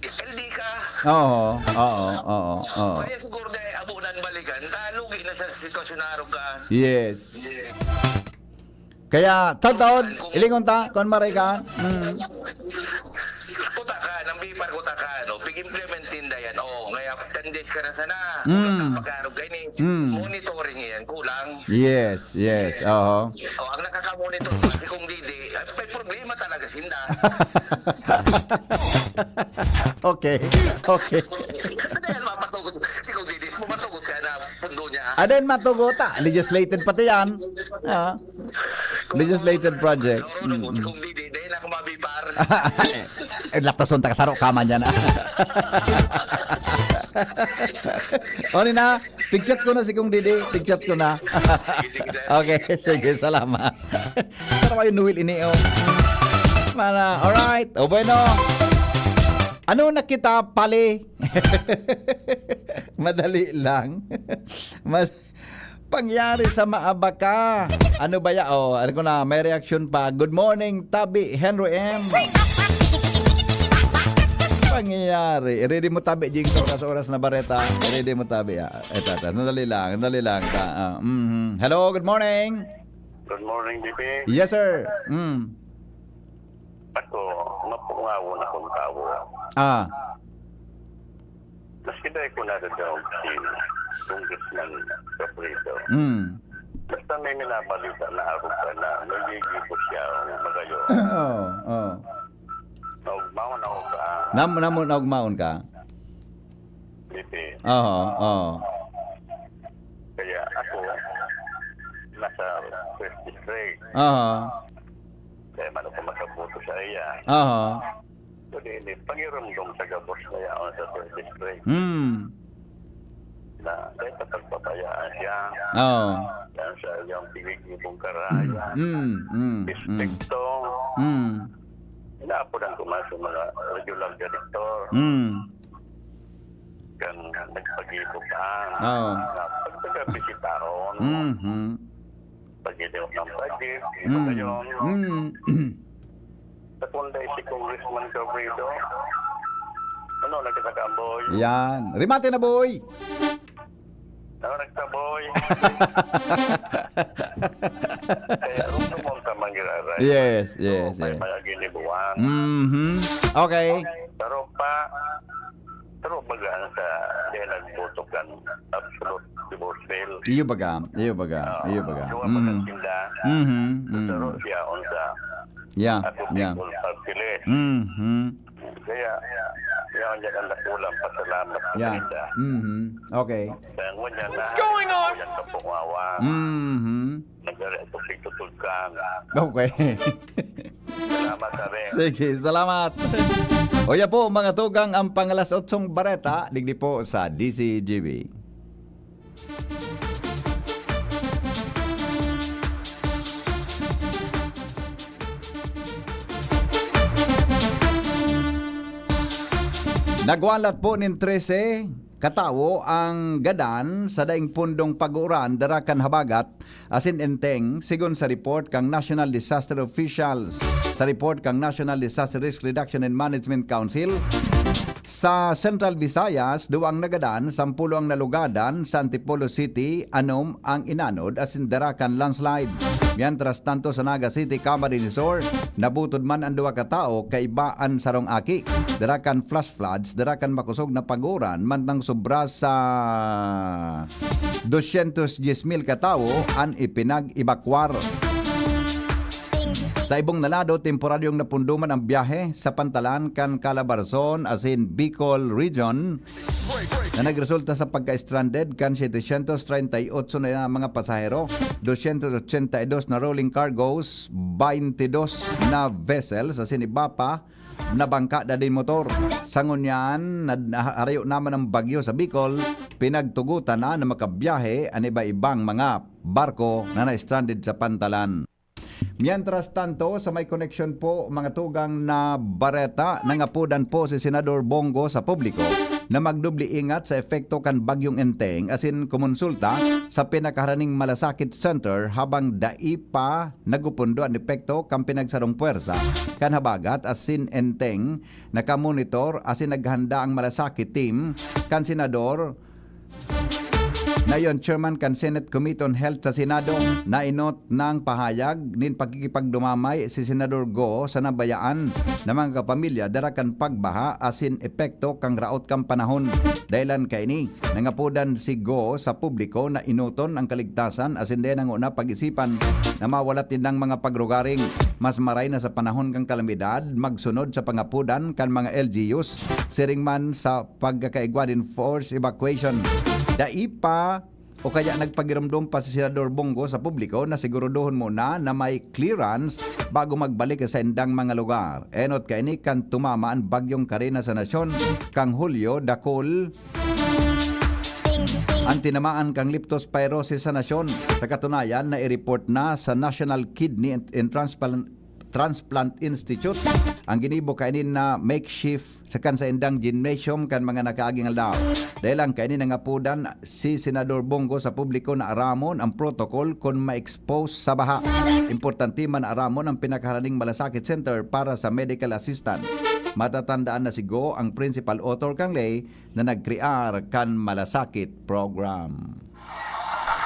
L D ka. Oo, oo, oo, oo. Kaya siguro dahil abunan balikan, ta, lugi na sa sitwasyon na araw ka. Yes. Kaya, taon-taon, ilingon ta, kung maray ka, mm. Kuta ka, nang bipar kuta ka, no? Pig-implement tinda yan. Oo, kaya kandes ka Sana, Mm. kulang ang pag-aarog kaini. Mm. Monitoring yan, kulang. Yes, yes, oho. O, ang nakaka-monitor pa, si Kong Didi, ay, may problema talaga sinda. Okay, okay. Hindi yan mapatugot. Si Kong Didi, mapatugot ka na pundo niya. Ah, then matugot, ah. Legislated pati yan. Ah. Legislated project. Loro, loro, Mm-mm. Kong Didi, dahil ako mabibar. Eh, laptoson ta kasaro ka man yan, ah. O, ni na, pigchat ko na si Kong Didi, pigchat ko na. Sige, sige, sir. Okay, sige, salamat. Pero kayo, Noel, ini, oh. Mana, alright. O, bueno. Ano na kita, pali? Madali lang. Mad- Pangyari sa maabaka. Ano ba ya? Oh, ano ko na, may reaction pa. Good morning, Tabi Henry M. Pangyayari. Ready mo, Tabi, Jing, sa oras-oras na bareta. Ready mo, Tabi, ah. Ito, ito. Sandali lang, sandali lang. Ta, ah, mhm. Hello, good morning. Good morning, D P. Yes, sir. Mm. Ako, mapungawon akong tawo. Ah. Maski dai ko nadadangog si Congressman Robredo. Mm. Basta may minabalita na arog ka na, may gigibo siya, magayon. Oo, oo. Naugmaon ako sa Nam-, namo-, naugmaon ka? D P. Oo, oo. Kaya ako, nasa first district. Oo. Kaya man ako makaboto sa iya. Oo. Pwede ini, pangiramdam sa gabos na yaon sa third district. Hmm. Na, dahil sa pagpabayaan siya, Oo. yan sa iyang pinigibong karayan, Mm, mm, mm. Respekto. Mm. Inaapodan ko man sa mga regular director. Mm. Kan nagpagibo ka, Oo. na pagpagabisitahon mo. Mhm. Pag-inom ng pagkain, Mm. pagkayon. Mm. Sa kung dahil si Congressman Robredo, ano, nagkasaka ang boy? Yan. Remate na, boy! Ano, nagsaboy? Kaya, kung tumon ka, manggiraray. Yes, yes, So, may yes. mga ginibuan. Mhm. Okay. Pero pa, pero baga sa, di nagboto kan absolute divorce bill. Iyo baga, iyo baga, Ah, iyo baga. Duwa pa Mhm. nagtinda. Mhm, mhm. Pero siya, unsa? Yeah, Ako, yeah. People Party List. Mhm. Kaya, kaya, yan ang dakulang pasalamat sa Yeah. kanila. Mhm. Okay. Kaya ngunyan What's na, going on? Yan kapungawa. Mhm. Nagdala ito, pitutukan. Okay. Salamat, Abe. Sige, salamat. O, yan po, mga tugang, ang pang alas otsong bareta, digdi po sa D Z G B. Nagwalat po nin trese katawo ang gadan sa daing pundong pag-uuran dara kan habagat asin enteng, sigon sa report kan National Disaster Officials. Sa report kan National Disaster Risk Reduction and Management Council, sa Central Visayas, duwang nagadan, sampulo ang nalugadan, sa Antipolo City, anom ang inanod asin dara kan landslide. Mientras tanto, sa Naga City, Camarines Sur, nabutod man ang duwa ka tawo kaiba an sarong aki. Dara kan flash floods, dara kan makosog na pag-uuran, mantang sobra sa dosyentos dyes mil ka tawo an ipinag-ebakwar. Sa ibong na lado, temporaryong napunduman ang biyahe sa pantalan kan Calabarzon asin Bicol Region na nagresulta sa pagka-stranded kan setecientos treinta y ocho na mga pasahero, dosyentos ochenta y dos na rolling cargos, baintidos na vessels asin iba pa na bangka na din motor. Sa ngunyan, na, na, harayo naman ang bagyo sa Bicol, pinagtugutan na na makabiyahe an iba-ibang mga barko na na-stranded sa pantalan. Mientras tanto, sa may koneksyon po, mga tugang na bareta, nangapodan po si Senador Bong Go sa publiko na magdubli ingat sa epekto kan Bagyong Enteng asin kumonsulta sa pinakaharaning malasakit center habang dai pa nagupundo an epekto kan pinagsarong puwersa kan habagat asin Enteng. Nakamonitor asin naghanda ang malasakit team kan Senador Dayon, chairman kan Senate Committee on Health sa Senado, nainot nang pahayag nin pakikipagdumamay si Senador Go sa nabayaan na mga kapamilya dara kan pagbaha asin epekto kan raot kan panahon. Dahilan kaini, nangapodan si Go sa publiko na enoton ang kaligtasan asin dai na ngona pag-isipan na mawalat nindang mga pagrugaring. Mas maray na sa panahon kan kalamidad, magsunod sa pangapodan kan mga L G Us, siring man sa pagkakaigwa nin forced evacuation. Dai pa o kaya nagpagiromdom pa si Senador Bong Go sa publiko na siguradohon muna na may clearance bago magbalik sa indang mga lugar. Enot kaini kan tumama an bagyong Karina sa nasyon kan Hulyo, dakul an tinamaan kan leptospirosis sa nasyon. Sa katunayan, nai-report na sa National Kidney and, and Transplant, Transplant Institute ang ginibo kaini na makeshift sa kan saindang gymnasium kan mga nakaaging aldaw. Dai lang kaini nangapodan si Senador Bong Go sa publiko na aramon ang protocol kun ma-expose sa baha. Importante man na aramon ang pinakaharaning malasakit center para sa medical assistance. Matatandaan na si Go ang principal author kan ley na nagkrear kan Malasakit Program.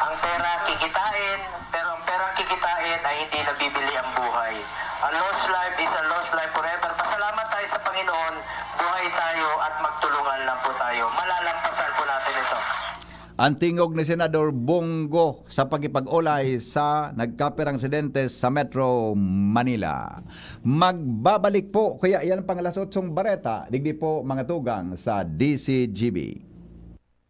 Ang pera kikitain, pero ang perang kikitain ay hindi nabibili ang buhay. A lost life is a lost life forever. Pasalamat tayo sa Panginoon, buhay tayo at magtulungan lang po tayo. Malalampasan po natin ito. Ang tingog ni Senador Bong Go sa pakikipag-olay sa nagkapirang residente sa Metro Manila. Magbabalik po, kaya yan pang alas otsong bareta, digdi po mga tugang sa D C G B.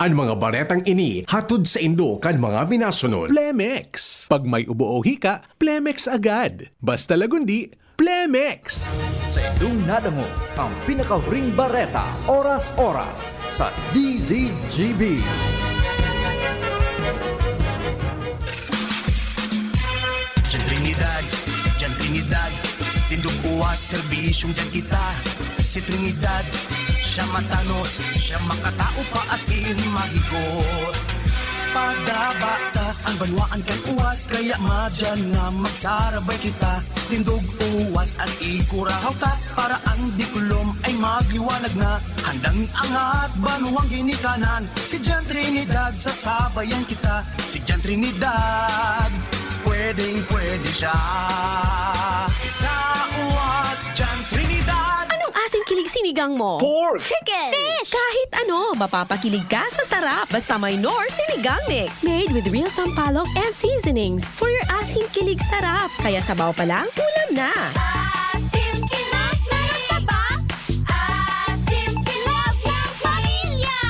An mga baretang ini hatod saindo kan mga minasunod. Plemex. Pag may ubo o hika, Plemex agad. Basta lagundi, Plemex. Saindong nadangog ang pinakahuring bareta, oras-oras, sa D Z G B. Diyan Trinidad, diyan Trinidad, tindog puwas, serbisyong diyan kita. Si Trinidad, siya matanos, siya makatao pa asin mahigos. Padaba ta an banwaan kan uwas, kaya madyan na magsarabay kita. Tindog uwas an ikurahaw ta, para an diklom ay magliwanag na. Handang iangat banwang ginikanan, si Jan Trinidad sasabayan kita. Si Jan Trinidad, pwedeng-pwede siya. Sa uwas, Jan Trinidad. Anong asing kilig sinigang mo? Pork! Chicken! Fish! Kahit ano, mapapakilig ka sa sarap. Basta may Knorr Sinigang Mix. Made with real sampalok and seasonings. For your asing kilig sarap. Kaya sabaw pa lang, ulam na. Asim kilig, meron ka ba? Asim kilig ng pamilya.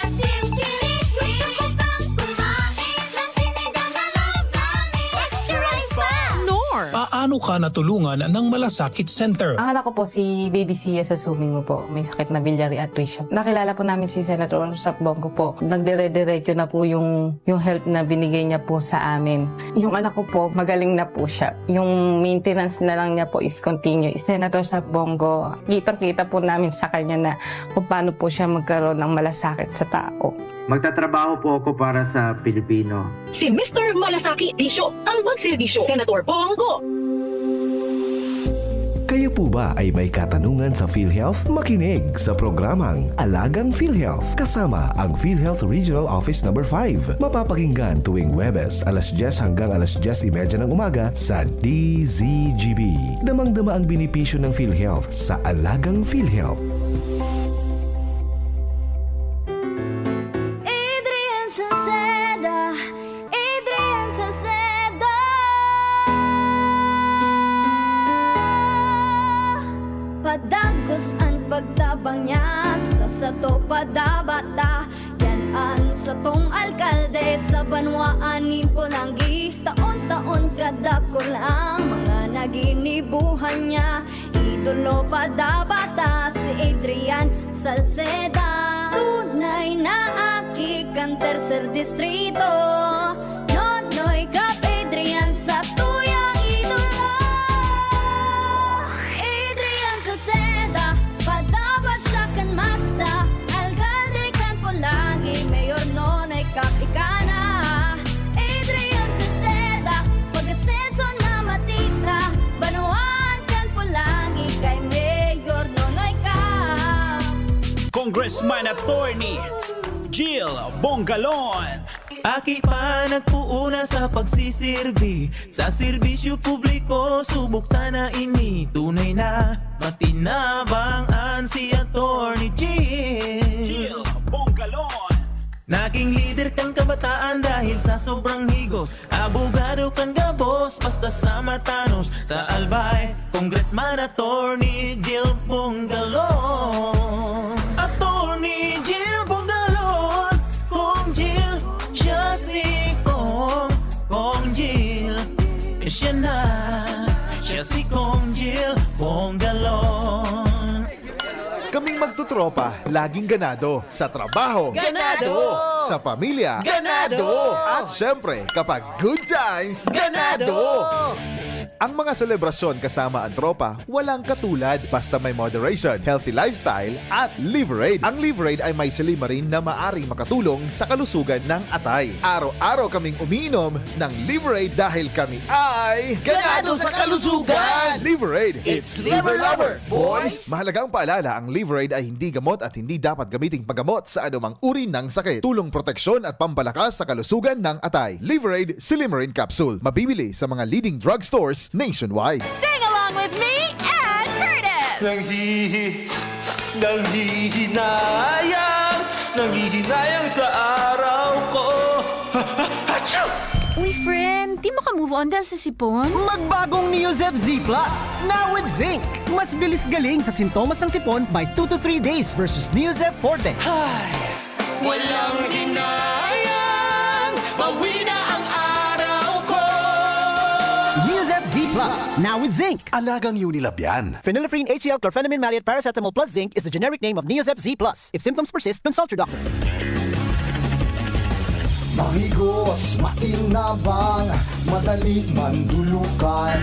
Asim kilig, gusto ko pang kumain ng sinigang na loob namin. Extra rice pa! Knorr! Paano ka natulungan ng Malasakit Center? Ang anak ko po, si Baby Sia sa swimming po, may sakit na biliary atresia. Nakilala po namin si Senator Ralph Bong Go po. Nagdire-diretso na po yung, yung help na binigay niya po sa amin. Yung anak ko po, magaling na po siya. Yung maintenance na lang niya po is continuous. Senator Ralph Bong Go, kitang-kita po namin sa kanya na kung paano po siya magkaroon ng malasakit sa tao. Magtatrabaho po ako para sa Pilipino. Si Mister Malasakit Bisyo, ang magserbisyo. Senator Bong Go. Kayo po ba ay may katanungan sa PhilHealth? Makinig sa programang Alagang PhilHealth kasama ang PhilHealth Regional Office Number five. Mapapakinggan tuwing Huwebes, alas dyes hanggang alas dyes y media ng umaga sa D Z G B. Damang-dama ang benepisyo ng PhilHealth sa Alagang PhilHealth. Adrian Salceda, Adrian Salceda. Padagos an pagtabang niya sa sato, padabata. Yan an satong alkalde sa banwaan nin Polangui. Taon-taon kadakul ang mga naginibuhan niya. Idolo padabata si Adrian Salceda. Tunay na aki kan Tercer Distrito. Nonoy Cap Adrian sa tuyang idolo. Adrian Salceda, padaba siya kan masa. Alkalde kan Polangui, Mayor Nonoy Cap ika na. Adrian Salceda, pag-asenso na matira, banwaan kan Polangui kay Mayor Nonoy Cap. Congressman Attorney Jill Bongalon. Aki pa nagpuuna sa pagsisirbi sa serbisyo publiko, subok ta na ini. Tunay na matinabang an si Attorney Jill. Jill Bongalon. Naging lider kan kabataan dahil sa sobrang higos. Abogado kan gabos, basta sa matanos. Sa Albay, Congressman Attorney Jill Bongalon. Attorney Jill Bongalon, Kong Jill, siya si Kong, Kong Jill. Siya na, siya si Kong Jill Bongalon. Kaming magtutropa, laging ganado. Sa trabaho. Ganado! Sa pamilya. Ganado! At syempre, kapag good times, ganado! Ang mga selebrasyon kasama ang tropa, walang katulad. Basta may moderation, healthy lifestyle, at Liverade. Ang Liverade ay may silymarin na maaring makatulong sa kalusugan ng atay. Araw-araw kaming umiinom ng Liverade dahil kami ay ganado sa kalusugan! Liverade! It's Liver Lover, boys! Mahalagang paalala, ang Liverade ay hindi gamot at hindi dapat gamiting paggamot sa anumang uri ng sakit. Tulong, proteksyon at pampalakas sa kalusugan ng atay. Liverade Silymarin Capsule. Mabibili sa mga leading drugstores nationwide. Sing along with me and Curtis! Nanghihi-, nanghihinayang, nanghihinayang sa araw ko. Achoo! Uy, friend, di mo ka move on dahil sa sipon? Magbagong Neozep Z Plus, now with zinc. Mas bilis galing sa sintomas ng sipon by two to three days versus Neozep Forte. Hay! Walang hinayang, bawi na ang araw ko. Neozep Z Plus, now with zinc. Alagang Unilab yan. Phenylephrine H C L, chlorphenamine maleate, paracetamol plus zinc is the generic name of Neozep Z Plus. If symptoms persist, consult your doctor. Mahigos, makinabang, madali mandulukan.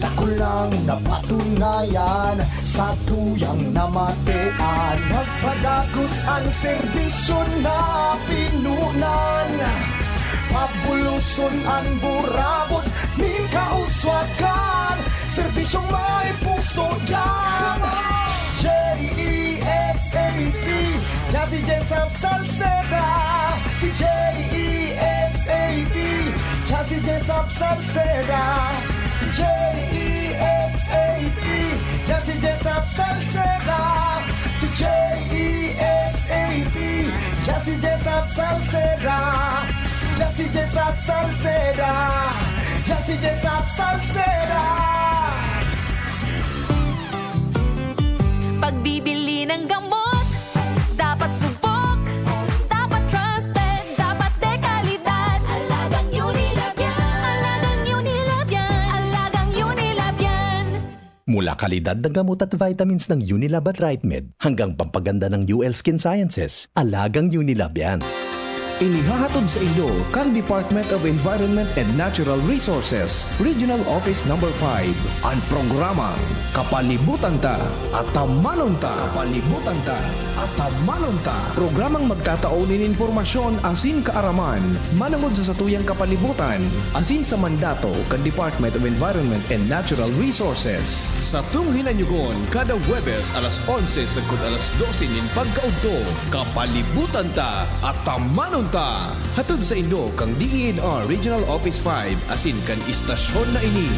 Dakulang napatunayan, satuyang namatean. Nagpadagos an serbisyo na pinunan. Pabuloson an burabot nin kauswagan. Serbisyong may puso diyan. J E S A P, diyan si Jesap Salceda. Si J E S A P, diyan si Jesap Salceda. Si J E S A P, diyan si Jesap Salceda. Si J E S A P, diyan si Jesap Salceda. Diyan si Jesap Salceda. Diyan si Jesap Salceda. Pagbibili ng gamot, dapat subok, dapat trusted, dapat de kalidad. Alagang Unilab yan. Alagang Unilab yan. Alagang Unilab yan. Mula kalidad na gamot at vitamins ng Unilab at Rightmed hanggang pampaganda ng U L Skin Sciences, alagang Unilab yan. Inihahatod saindo kan Department of Environment and Natural Resources, Regional Office Number Five, an programang Kapalibutan Ta, Atamanon Ta. Kapalibutan Ta, Atamanon Ta. Programang magtatao nin impormasyon asin kaaraman manongod sa satuyang kapalibutan asin sa mandato kan Department of Environment and Natural Resources. Satong hinanyogon kada Huwebes alas onse sagkod alas dose nin pagkaudto. Kapalibutan Ta, Atamanon Ta! Hatod saindo kan D E N R Regional Office Five asin kan istasyon na ini.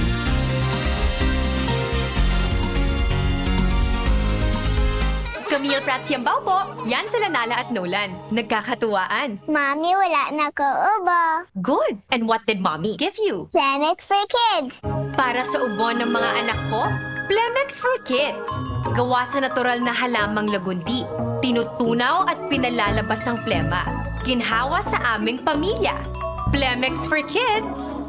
Camille Prats Yambao po. Yan sila Nala at Nolan. Nagkakatuwaan. Mami, wala na ako ubo. Good! And what did Mommy give you? Plemex for Kids. Para sa ubo ng mga anak ko, Plemex for Kids. Gawa sa natural na halamang lagundi. Tinutunaw at pinalalabas ang plema. Ginhawa sa aming pamilya. Plemex for Kids.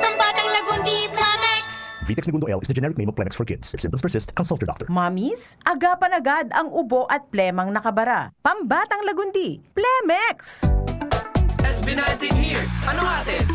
Pambatang Lagundi, Plemex! Vitex Negundo L is the generic name of Plemex for Kids. If symptoms persist, consult your doctor. Mommies, agapan agad ang ubo at plemang nakabara. Pambatang Lagundi, Plemex! S B nineteen here. Ano atin?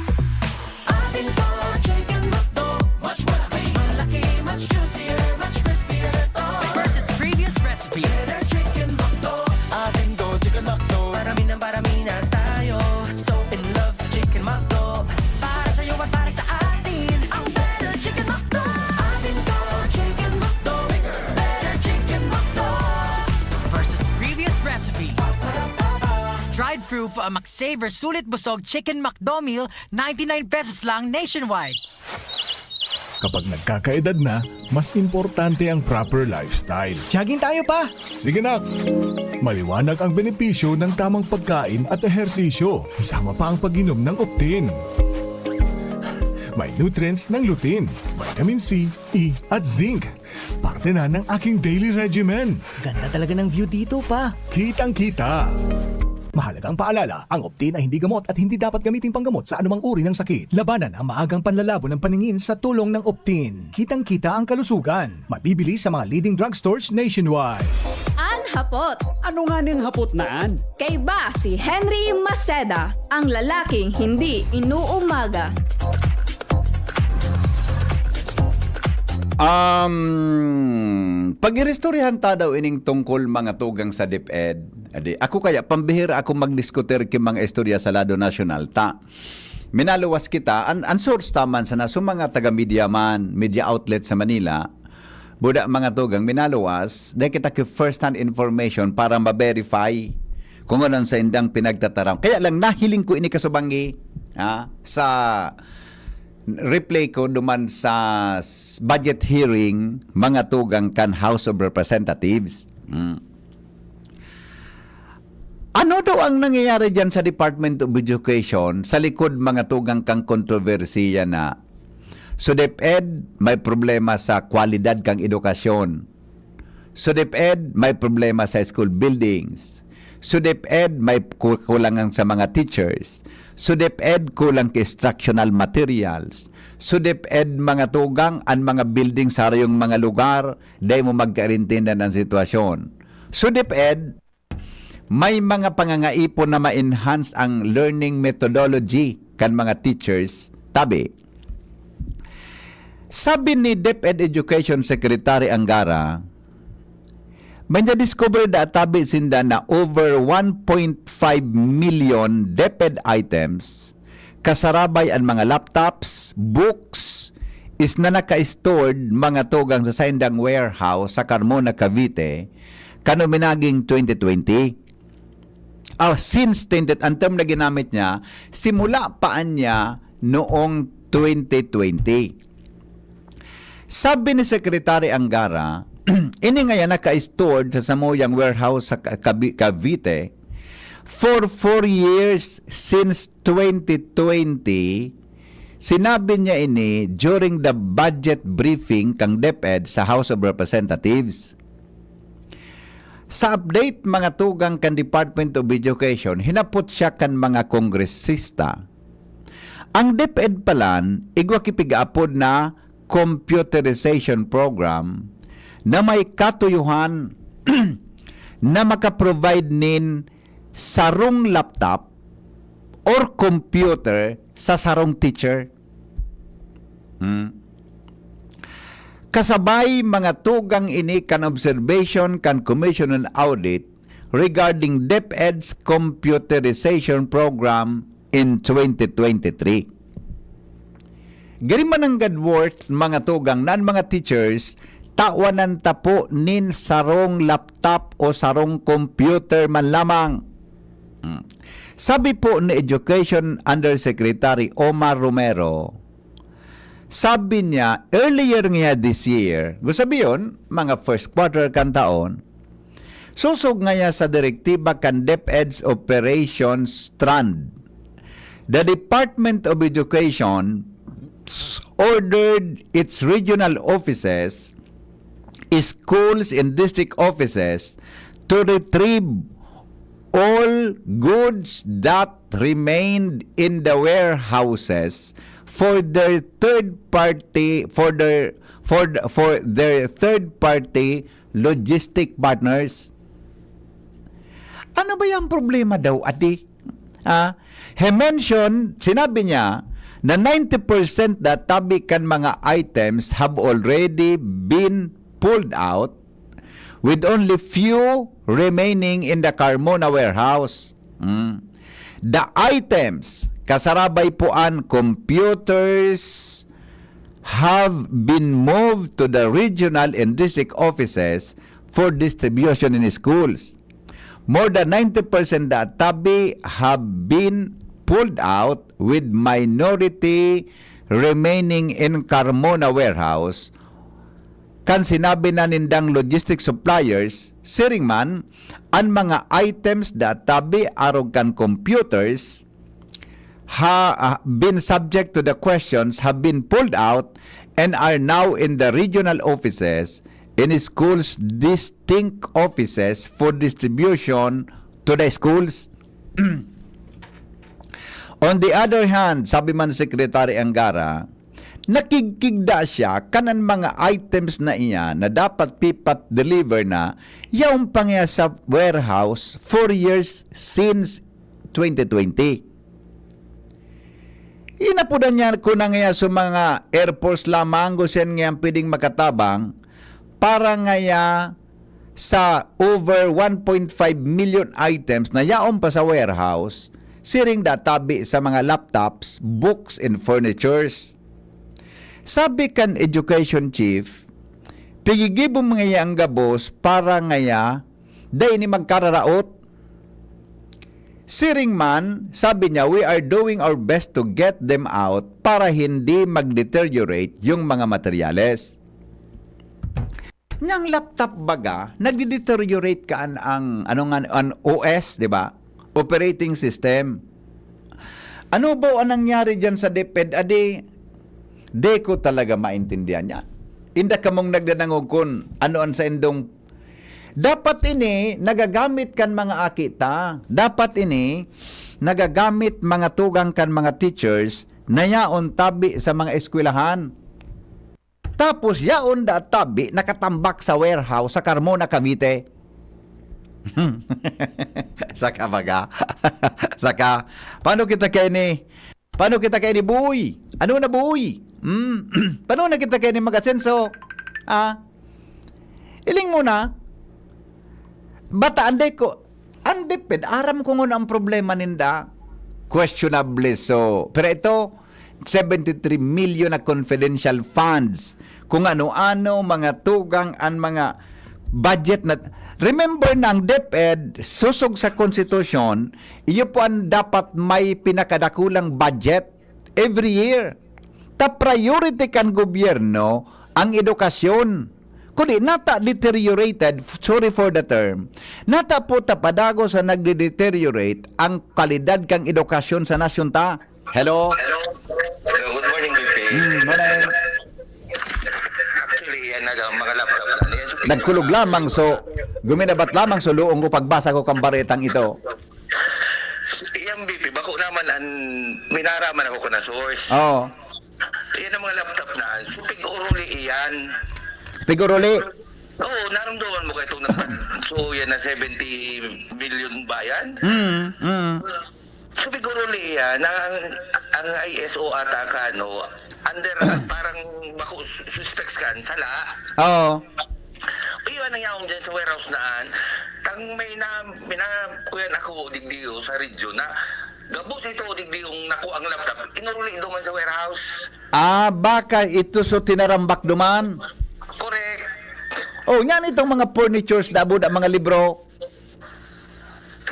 Atin to, Chicken McDo. Mas malaki, malaki, mas juicier, mas crispier to. Versus previous recipe. Better Chicken McDo. Atin to, Chicken McDo. Parami ng parami na tayo. So in love sa Chicken McDo. Para sa'yo at para sa atin. Ang Better Chicken McDo. Atin to, Chicken McDo. Better Chicken McDo. Versus previous recipe. Tried fruit. Rufa Max Saver Sulit Busog Chicken McDo Meal, ninety-nine pesos lang nationwide. Kapag nagkakaedad na, mas importante ang proper lifestyle. Jogging tayo pa! Sige nak! Maliwanag ang benepisyo ng tamang pagkain at ehersisyo, kasama pa ang pag-inom ng Optin. May nutrients ng lutein, vitamin C, E at zinc. Parte na ng aking daily regimen. Ganda talaga ng view dito pa. Kitang-kita. Mahalagang paalala, ang Optin ay hindi gamot at hindi dapat gamiting panggamot sa anumang uri ng sakit. Labanan ang maagang panlalabo ng paningin sa tulong ng Optin. Kitang-kita ang kalusugan. Mabibili sa mga leading drugstores nationwide. An hapot. Ano nga ning hapot na an? Kaiba si Henry Maceda, ang lalaking hindi inuumaga. Um, pag-iristoryahan ta daw ining tungkol mga tugang sa DepEd. Adi, ako kaya, pambihira ako magdiskutir ki mga istorya sa lado nasyonal ta. Minaluwas kita, an, an source taman sana, so mga taga-media man, media outlet sa Manila, buda mga tugang, minaluwas, dahil kita ki first-hand information para ma-verify kung ano ang saindang pinagtataram. Kaya lang, nahiling ko ini kasubangi, ha, sa replay ko duman sa s- budget hearing, mga tugang kan House of Representatives. Mm. Ano daw ang nangyayari dyan sa Department of Education sa likod mga tugang kang kontrobersiya na so DepEd may problema sa kwalidad kang edukasyon? So DepEd may problema sa school buildings. So DepEd may ku- kulangan sa mga teachers. So DepEd kulang ki instructional materials. So DepEd mga tugang an mga building sa harayong mga lugar, dai mo magkarintindan ang sitwasyon. So DepEd may mga pangangaipon na ma-enhance ang learning methodology kan mga teachers, tabi. Sabi ni DepEd Education Secretary Angara, may nadiskubre da tabi sinda na over one point five million DepEd items, kasarabay an mga laptops, books, is na naka-stored mga tugang sa saindang warehouse sa Carmona, Cavite, kan uminaging twenty twenty. Ah, since twenty, ang term na ginamit niya, simula pa niya noong twenty twenty. Sabi ni Secretary Angara, ini ngayon naka-stored sa samuyang warehouse sa Ca- Cavi- Cavite for four years since twenty twenty. Sinabi niya ini during the budget briefing kang DepEd sa House of Representatives. Sa update, mga tugang kan Department of Education, hinapot siya kan mga kongresista. Ang DepEd palan, igwa ki pig-aapod na computerization program na may katuyuhan na makaprovide nin sarong laptop or computer sa sarong teacher. Hmm. Kasabay mga tugang ini kan observation kan Commission on Audit regarding DepEd's computerization program in twenty twenty-three. Giri mananggad worth mga tugang na an mga teachers tawanan ta po nin sarong laptop o sarong computer man lamang. Hmm. Sabi po ni Education Undersecretary Omar Romero, sabi niya, earlier niya this year, gusto sabihin, mga first quarter kan taon, susog ngaya sa direktiba kan DepEd's Operations Strand, the Department of Education ordered its regional offices, schools, and district offices to retrieve all goods that remained in the warehouses for their third party for their for for their third party logistic partners. Ano ba yung problema daw, adi? Ah, he mentioned, sinabi niya na ninety percent na tabi kan mga items have already been pulled out with only few remaining in the Carmona warehouse. Mm. The items, kasarabay po an computers, have been moved to the regional and district offices for distribution in schools. More than ninety percent da tabi have been pulled out, with minority remaining in Carmona warehouse, kan sinabi na nindang logistic suppliers. Siring man, an mga items da tabi arog kan computers ha, ah, been subject to the questions have been pulled out and are now in the regional offices, in schools, distinct offices for distribution to the schools. On the other hand, sabi man ni Secretary Angara, nakigkigda siya kan an mga items na iyan na dapat pipat-deliver na, yaon pa niya sa warehouse four years since twenty twenty. Inapodan niya ko na ngaya sa mga Air Force lamang kung saan ngayon pwedeng makatabang para ngaya sa over one point five million items na yaon pa sa warehouse, siring da tabi sa mga laptops, books, and furnitures. Sabi kan education chief, pigigibo ngaya ang gabos para ngaya dai ni magkararaot. Siring man, sabi niya, "We are doing our best to get them out para hindi mag-deteriorate yung mga materyales." Niyang laptop baga, nagde-deteriorate ka an, ang, ano nga, an O S, di ba? Operating system. Ano ba ang nangyari diyan sa DepEd, adi? Di ko talaga maintindihan yan. Inda kamong nagdadangog kun ano an saindong, dapat ini nagagamit kan mga aki ta. Dapat ini nagagamit mga tugang kan mga teachers na yaon tabi sa mga eskwelahan. Tapos yaon da tabi nakatambak sa warehouse sa Carmona, Cavite. Saka baga. Saka, paano kita kay ni, paano kita kay ni Boy? Ano na, Boy? Hmm? Paano na kita kay ni mag-asenso? Ah? Iling mo na. Bata, anday ko, ang DepEd, aram ko ngon ang problema ninda. Questionable. So, pero ito, seventy-three million na confidential funds. Kung ano-ano, mga tugang, ang mga budget na, remember na ang DepEd, sosog sa konstitusyon, iyo po ang dapat may pinakadakulang budget every year. Ta priority kan gobyerno ang edukasyon. Kundi nata deteriorated, sorry for the term, nata po ta padago sa nagde-deteriorate ang kalidad kan edukasyon sa nasyon ta. Hello? Hello, good morning, B P. Hmm, morning. Actually, yan, nag-, mga laptop na. Yan, so, Nagkulog lamang, so, guminabat lamang, so, luong ko pagbasa ko kang baretang ito. Yan, B P, bako naman, an, minara man ako ko na source. Oo. Yan ang mga laptop na, so, pig-uruli iyan. Pig-uruli? Oo, naramdaman mo kayo itong nagpa-, so, yan na seventy million ba yan? Mm, mm. So, pig-uruli iyan, ang, ang, ang I S O ata ka, no? Under, parang bako suspects kan, sala. Oo. Iyon ang yaong dyan sa warehouse na an. Tang may na, may na, kuyan ako, digdiyo sa radyo na, gabos ito, digdiyong naku ang laptop, inuruli duman sa warehouse. Ah, baka ito so tinarambak duman. Correct. Oh, yan itong mga furnitures, dabo na mga libro.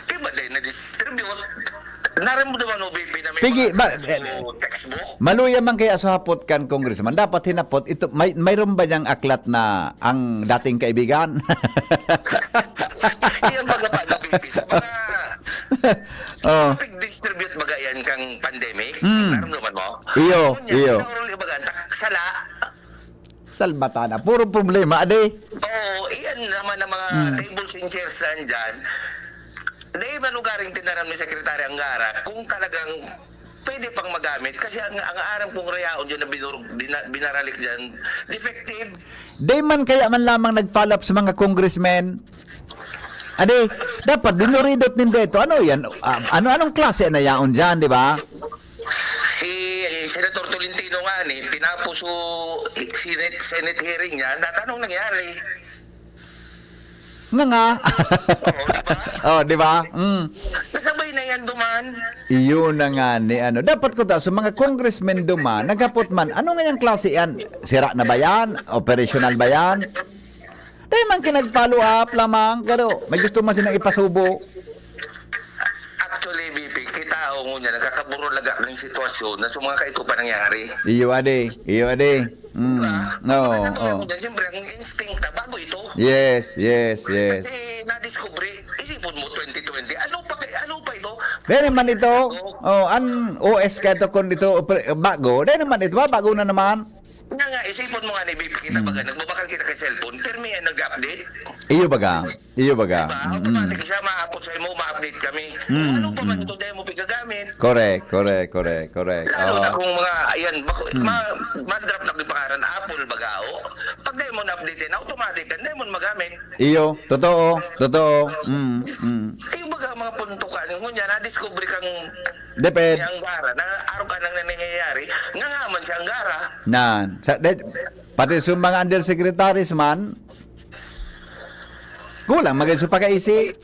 Di ba, dahil na-distribute? Naramdaman mo, B P, na may Pigi, mga ba, sa eh, textbook? Maluya man kaya sa hapot kan congressman. Dapat hinapot, ito, may, mayroon ba niyang aklat na ang dating kaibigan? Iyan baga pa, no, B P? Sa mga Oh. Pig-distribute baga yan kang pandemic? Mm. Naramdaman mo? Iyo, Yun yan, iyo. Nauruli baga, tak-, sala. Salbatana. Puro problema, ade. Oo, iyan naman ang mga Mm. tables and chairs na andyan. Dahil malugaring tinaram ni Secretary Angara, kung talagang pwede pang magamit, kasi ang, ang aram kong rayaon dyan na binurog, bina-, binaralik dyan, defective. Di man kaya man lamang nag-follow up sa mga congressmen? Ade, dapat dinuridot ninda ito. Ano yan? Ah, ano, anong klase na yaon dyan, di ba? Si, eh, Senator Tolentino nga ni, tinapos so Senate, Senate hearing niya, na anong nangyari? Nga nga. Oo, di ba? Oh, di ba? Mm. Nasabay na yan duman. Iyon na nga ni ano. Dapat ko ta, sa mga congressmen duman, naghapot man, ano nga yung klase yan? Sira na ba yan? Operational ba yan? Dai man kinag-follow up lamang, pero may gusto man silang ipasubo. Actually, B P, kita ako ngunyan, nagkakaburulaga ng sitwasyon na sa mga kaito pa nangyari. Iyo, ade. Iyo, ade. Mm. Ah, No, Sa tulad oh. ko dyan, siyempre, ang instinct na bago ito. Yes, yes, yes. Kasi na-discover, isipon mo, twenty twenty, ano pa, kay- ano pa ito? Dahil naman ito, oh, an O S ka ito kung dito, pre- bago, dahil naman ito, bago na naman. Nga nga, isipon mo nga ni B P, kita baga, nagbabakal kita kay cellphone, pero may nag-update. Iyo baga, iyo baga. Diba? Mm. Automatic siya, maapot sa imo, ma-update kami. Kung Mm, ano pa man mm. ito, dahil mo pigkagamit. Correct, correct, correct, correct. Lalo na Oo. kung mga, ayan, bako, ma, ma-drop na yung pangalan, Apple baga, o. Pag dahil mo na-update yan, automatic yan, dahil mo na magamit. Iyo, totoo, totoo. Mm, mm. Yung baga mga punto ka, ngunyan, na-discover kang Depend. Anggara, na araw ka nang nangyayari, nga nga man si Anggara. Nan, sa, de, pati sa mga undersecretaries man, kulang magin sa pagkaisi.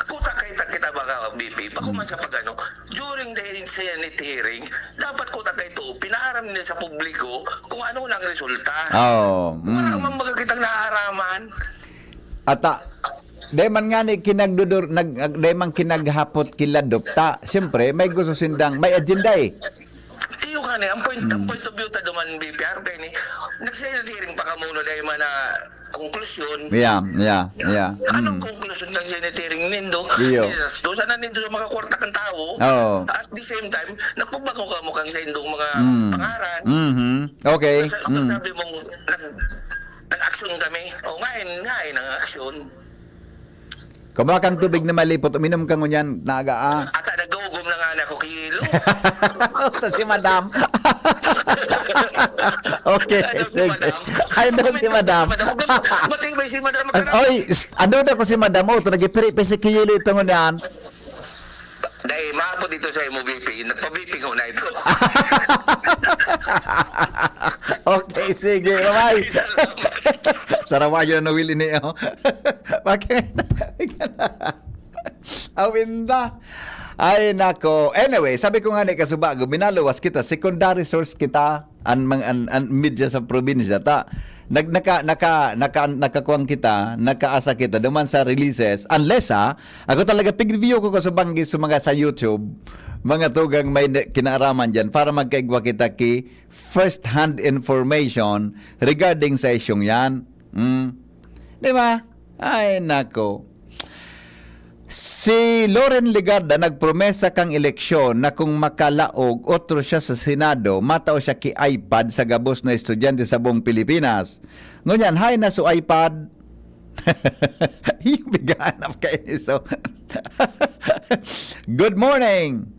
Kuta kay ta kita baga, B P, bako man sa pag-ano, during the Senate hearing, dapat kuta kay to, pinaaram nila sa publiko kung ano nang resulta. Oh, Wala mm. man magagitang naaaraman. Ata, dai man nga ni kinagdudur, nag, dai man kinaghapot kiladop ta. Siyempre, may gusto sindang, may agenda eh. Iyo ka ni, ang point, ang point of view ta duman, B P R, kay ni, nag-Senate hearing pa ka muna dahil man na konklusyon. Yeah, yeah, yeah. Anong Mm. konklusyon ng Senate hearing nindo? Iyo. Doon sana nindo sa mga kwarta kang tao. Oo. At the same time, nagpabago ka mo kang sa indong mga Mm. pangaran. Mhm. Okay. Sa, Mm. sabi mo, nag, nag-action kami. O ngayon, ngayon ang action. Kumuha kang tubig na malipot, uminom ka ngunyan, naga ah. Ata nagugom na nga na ako kilo. Sa si madam. Okay, Ano si sige. madam? Ay, doon si madam. Bating ba si madam? Ay, oy, st- ano na ko si madam? Oh, nagipiri-piri si Kiyili ito ngunyan. Dahil maapod dito sa M O B P, nagpa-B P ko na ito. Okay, sige. Bye-bye. Sarawayo na Willie niyo. Bakit? Awinda. Ay, nako. Anyway, sabi ko nga ni kasubago, minaluwas kita. Secondary source kita. An, mang, an, an media sa probinsya. Ta, nag, naka, naka, naka, nakakuwang kita, nakaasa kita, duman sa releases. Unless, ha, ako talaga, pig-review ko sa banggi sa mga sa YouTube, mga tugang may ne- kinaaraman dyan para magkaigwa kita ki first-hand information regarding sa isyong yan. Mm. Di ba? Ay, nako. Si Loren Legarda nagpromesa kang eleksyon na kung makalaog otro siya sa Senado, matao siya ki iPad sa gabos na estudyante sa buong Pilipinas. Ngunyan, hay na su iPad. Yung bigahanap kayo ni so. Good morning.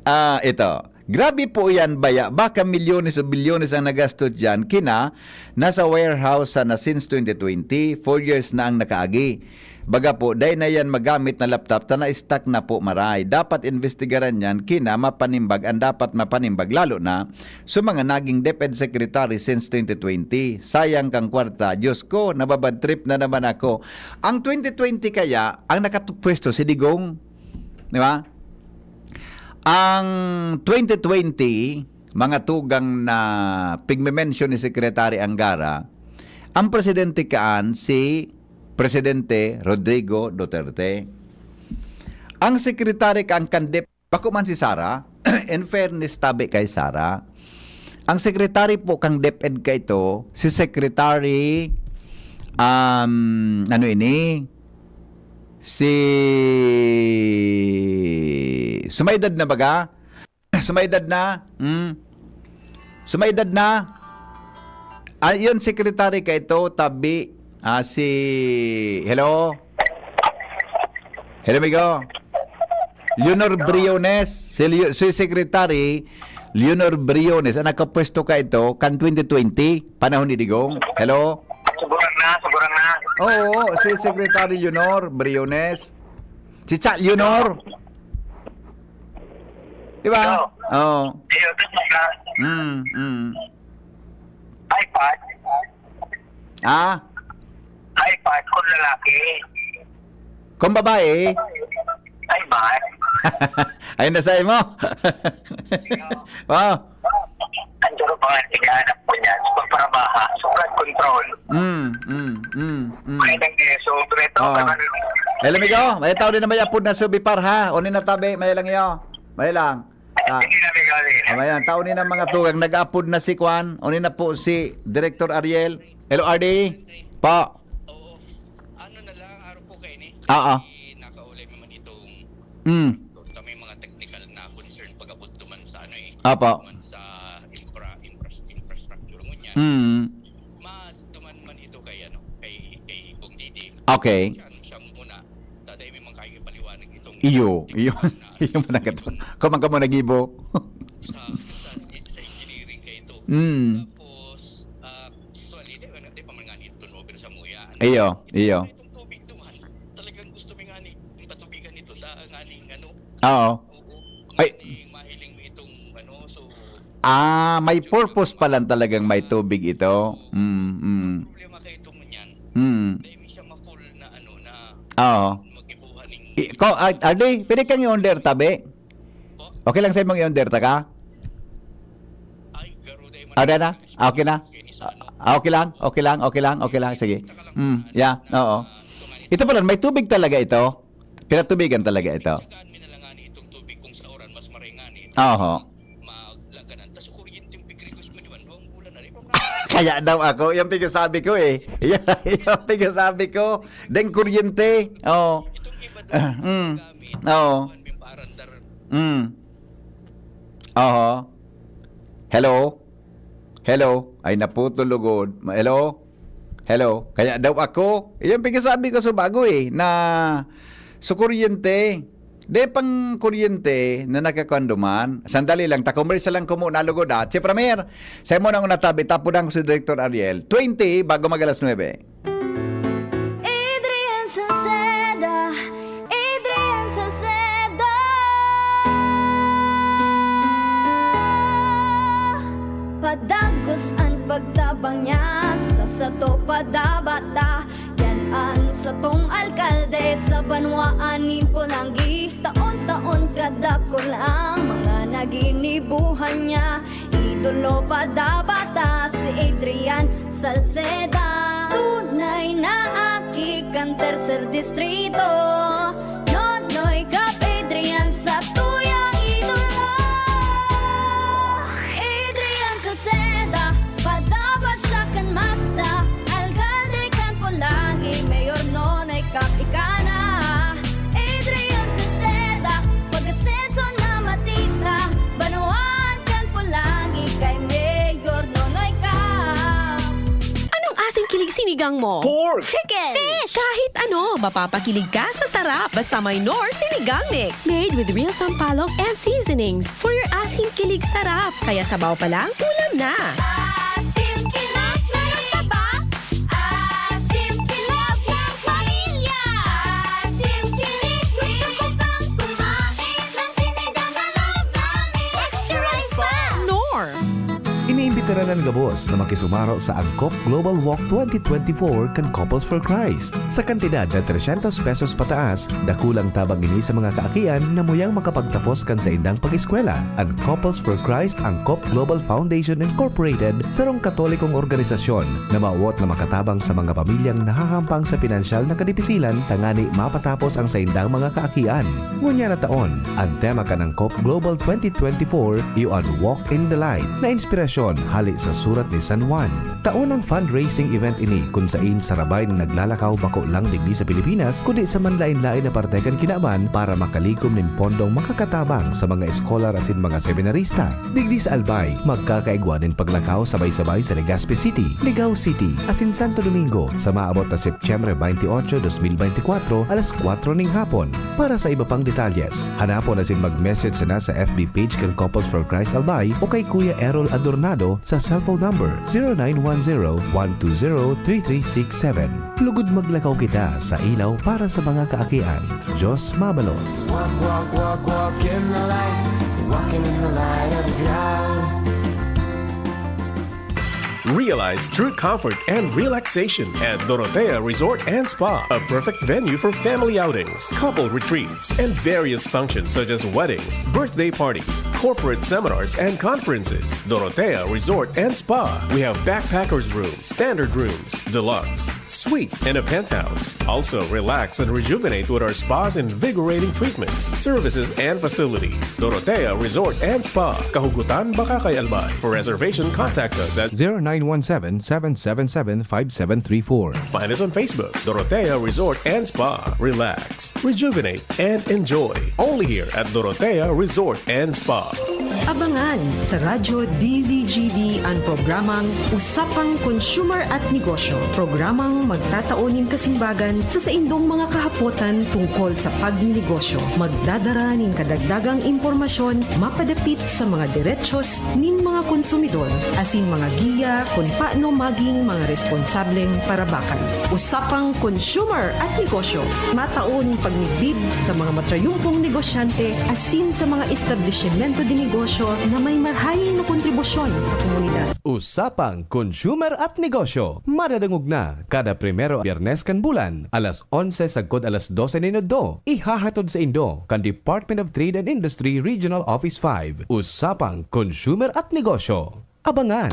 Ah, ito. Grabe po yan, baya. Baka milyones o bilyones ang nagastos dyan. Kina, nasa warehouse sana since twenty twenty. Four years na ang nakaagi. Baga po, dai na yan magamit na laptop, ta na-stuck na po maray. Dapat investigaran yan, kina mapanimbag ang dapat mapanimbag, lalo na sa mga naging DepEd secretary since twenty twenty. Sayang kang kwarta. Diyos ko, nababad trip na naman ako. Ang twenty twenty kaya, ang nakapwesto si Digong. Di ba? Ang twenty twenty, mga tugang na pigme-mention ni Secretary Anggara, ang presidente kaan si Presidente Rodrigo Duterte. Ang secretary kaan kan DepEd, bako man si Sara, in fairness tabi kay Sara, ang secretary po kang DepEd kaito, si Secretary, um, ano ini? Si, sumaydad na baga? Sumaydad na? Hmm? Sumaydad na? Ah, yun, secretary kaito, tabi, ah, si, hello? Hello, amigo? Leonor Briones, si, Leo- si Secretary Leonor Briones, ang nakapwesto kaito, kan twenty twenty, panahon ni Digong. Hello? Sigurang na, sigurang na. Oo, si Secretary Leonor Briones. Si Cha Leonor. Di ba? Oo. Ayun, kasi na, Mm, mm. iPad, Ah, iPad kung lalaki. Kung babae, Ay, ba? Ay, nasay mo. Wow. Ang duro pa nga, hinahanap ko niyan. Pagparabaha, sukat ko control. Mm, mm, mm, mm. May lang eh, so, preto Oo. ka na. Hello, amigo. May tao din na may apod na subipar, ha? O ni natabi, may lang iyo. May lang. Ah. Hindi na, amigo, hindi na. Ah, may lang. Tao ni na mga tugang, nag-apod na si Kwan, o ni na po si Director Ariel. Hello, R D. Po. Oo. Ano na lang, araw po kayo ni? Oo. Kasi nakaulay naman itong Mm. Kami mga technical na concern pag-abot duman sa ano eh, Apo. duman sa infra-, infras-, infrastructure ngunyan. Mm. Ma-, duman man ito kay ano, kay, kay Kong Didi. Okay. Siya, siya muna. Taday may mga kayo ipaliwanag itong Iyo, iyo. na Iyo man ang gato. Kung man ka mo nagibo. sa, sa, sa engineering kay ito. Mm. Tapos, ah, actually, di, di pa man nga nito turnover sa muya. Ano? Iyo, iyo. Itong tubig duman, talagang gusto mi nga ni, yung patubigan nito, ta, nga ni, ano, Oo. oo, Ay. nga ni mahiling mi itong, ano, so, Ah, may purpose pa lang talagang may tubig ito. Mm, mm. Ang problema kay itong yan, Mm. dahil may siya ma-full na, ano, na Oo. mag-ibuhan ning I-, ko, ah, Ardi, pwede kang i-under tabi? Po? Okay lang sa imong i-under ta ka? Ay, garo dahil Ah, dahil na? Ah, okay na? Okay ni sa ano. Ah, okay lang, okay lang, okay lang, okay lang. Sige. Mm, yeah, oo. Ito pala, may tubig talaga ito? Pinatubigan talaga ito? Tsagaan mi na lang nga ni itong tubig kung sa uran, mas maray nga ni. Oho. Maglaganan. Tas kuryente yung pig-request mo, di ba? Duwang bulan na rin. Kaya daw ako, yung pigsasabi ko eh. Yan, yung pigsasabi ko. Deng kuryente. Oh. Itong iba Ah, doon, mm. gamit. Oo. Kuwan, yung paarandar. Mm. Oho. Hello? Hello? Ay, naputol lugod. Ma-, hello? Hello? Kaya daw ako, yan pigsasabi ko sa bago eh, na sa kuryente, de pang kuryente na nagkakuan duman. Sandali lang, ta-commercial lang ko muna, lugod, ah. Che Premier, sa imo nang unatabi, tapos lang si Director Ariel. Twenty, bago mag alas nuebe. Adrian Salceda, Adrian Salceda. Padagos an pagtabang niya sa sato padabata. Yan an satong alkalde sa banwaan nin Polangui. Taon-taon kadakul ang mga naginibuhan niya. Idolo padabata si Adrian Salceda. Tunay na aki kan Tercer Distrito. Nonoy Cap Adrian sa tuyang idolo. Adrian Salceda, padaba siya kan masa. Alkalde kan Polangui, Mayor Nonoy Cap ika na. Adrian Salceda, pag-asenso na matita. Banwaan kan Polangui kay Mayor Nonoy Cap. Anong asing kilig sinigang mo? Pork! Chicken! Fish! Kahit ano, mapapakilig ka sa sarap. Basta may Knorr Sinigang Mix. Made with real sampalok and seasonings. For your asim kilig sarap. Kaya sabaw pa lang, ulam na. Asim kilig, meron pa ba? Asim kilig ng pamilya. Asim kilig, gusto ko pang kumain ng sinigang na love namin. Extra rice pa! Knorr. Iniimbitaran an gabos na makisumaro sa Angkop Global Walk twenty twenty-four kan Couples for Christ. Sa kantidad na trescientos pesos pataas, dakulang tabang ini sa mga kaakian na muyang makapagtapos kan saindang pag-eskwela. An Couples for Christ Angkop Global Foundation Incorporated, sarong Katolikong organisasyon na mawot na makatabang sa mga pamilyang nahahampang sa pinansyal na kadipisilan tangani mapatapos ang saindang mga kaakian. Ngunyan na taon, an tema kan Angkop Global twenty twenty-four iyo an Walk in the Light, na inspirasyon hali sa surat ni San Juan. Taon ang fundraising event ini kun sain sarabay na naglalakaw bako lang digdi sa Pilipinas, kundi sa manlaen-laen na parte kan kinaban para makalikom nin pondong makakatabang sa mga eskolar asin mga seminarista. Digdi sa Albay, magkakaigwa nin paglakaw sabay-sabay sa Legazpi City, Ligao City, asin Santo Domingo sa maabot na Setyembre twenty-eight, twenty twenty-four, alas kwatro ning hapon. Para sa iba pang detalyes, hanapon asin mag-message sana sa F B page kan Couples for Christ Albay o kay Kuya Errol Adornado sa cellphone number zero nine one zero, one two zero, three three six seven. Lugod maglakaw kita sa ilaw para sa mga kaakian. Diyos mabalos. Walk, walk, walk, walk in the light. Walking in the light of God. Realize true comfort and relaxation at Dorotea Resort and Spa, a perfect venue for family outings, couple retreats, and various functions such as weddings, birthday parties, corporate seminars, and conferences. Dorotea Resort and Spa. We have backpackers room, standard rooms, deluxe, suite, and a penthouse. Also, relax and rejuvenate with our spa's invigorating treatments, services, and facilities. Dorotea Resort and Spa, Kahugutan, Bacacay, Albay. For reservation, contact us at zero nine one seven, seven seven seven, five seven three four. Find us on Facebook, Dorotea Resort and Spa. Relax, rejuvenate, and enjoy. Only here at Dorotea Resort and Spa. Abangan sa Radyo D Z G B an programang Usapang Consumer at Negosyo, programang magtatao nin kasimbagan sa saindong mga kahapotan tungkol sa pagninegosyo. Magdadara nin kadagdagang impormasyon mapadapit sa mga derechos nin mga konsumidor, asin mga giya kun paano maging mga responsableng parabakan. Usapang Consumer at Negosyo, matao nin pagmidbid sa mga matrayumpong negosyante asin sa mga establisimento de negosyo na may marahay na kontribusyon sa komunidad. Usapang Consumer at Negosyo, madadangog na kada primero Biyernes kan bulan, alas onse sagkod alas dose nin udto. Ihahatod saindo kan Department of Trade and Industry Regional Office five. Usapang Consumer at Negosyo. Abangan!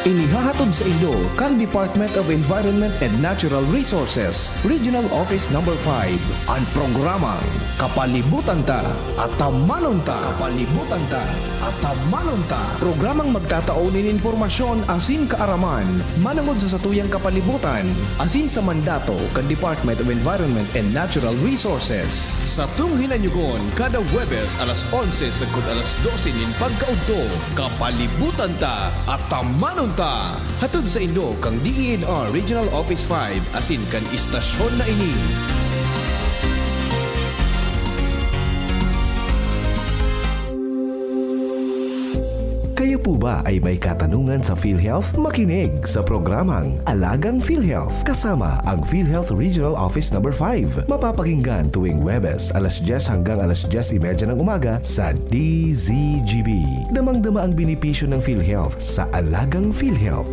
Inihahatod saindo kan Department of Environment and Natural Resources, Regional Office Number five, an programang Kapalibutan Ta, Atamanon Ta. Kapalibutan Ta, Atamanon Ta. Programang magtatao nin impormasyon asin kaaraman manongod sa satuyang kapalibutan asin sa mandato kan Department of Environment and Natural Resources. Satong hinanyugon kada Huwebes alas onse sagkod alas dose nin pagkaudto. Kapalibutan Ta, Atamanon Ta! Hatod saindo kan D E N R Regional Office five asin kan istasyon na ini. Kayo po ba ay may katanungan sa PhilHealth? Makinig sa programang Alagang PhilHealth kasama ang PhilHealth Regional Office Number five. Mapapakinggan tuwing Huwebes, alas dyes hanggang alas dyes y media ng umaga sa D Z G B. Damang-dama ang benepisyo ng PhilHealth sa Alagang PhilHealth.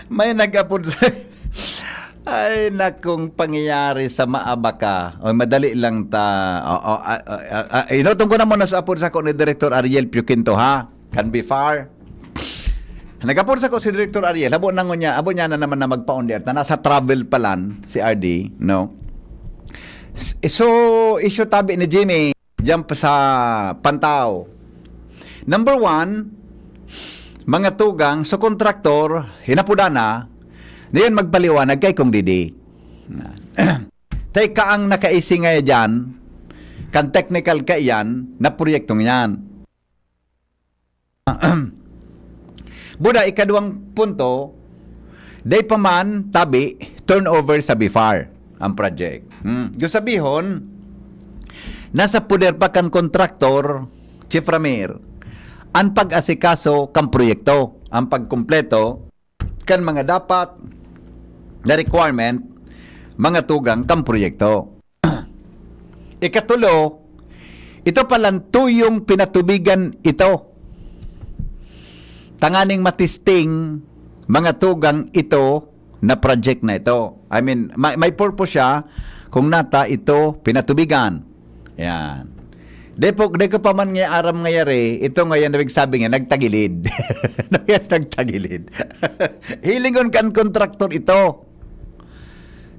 May nag-apod sa, ay, nakong pangyayari sa maabaka. O, madali lang ta. O, o, a, a, a, a, inutong ko na muna sa apod sako ni Director Ariel Piuquinto, ha? Can be far. Nag-apod sako si Director Ariel. Habo na ngunyan, habo niya na naman na magpa-on the air. Ta nasa travel pa lang si R D, no? S-, so, issue tabi ni Jimmy, diyan pa sa Pantao. Number one, mga tugang, so kontraktor, hinapodan na, ngayon magpaliwanag kay Kong Didi. Teka ang nakaisi nga dyan, kan technical kaiyan, na proyektong yan. Buda, ikaduwang punto, dai pa man tabi turnover sa BFAR ang project. Hmm. Gusto sabihon, nasa poder pa kan kontraktor, Chief Ramir, ang pag-asikaso kan proyekto, ang pagkumpleto kan mga dapat na requirement, mga tugang kan proyekto. Ikatulo, ito palang tuyong pinatubigan ito. Tanganing matisting mga tugang ito na project na ito. I mean, may, may purpose siya kung nata ito pinatubigan. Yan. Di po, di ko pa man nga aram nga yari, ito ngayon, ibig sabi nga, nagtagilid. Yes, nagtagilid. Hilingon kan kontraktor ito.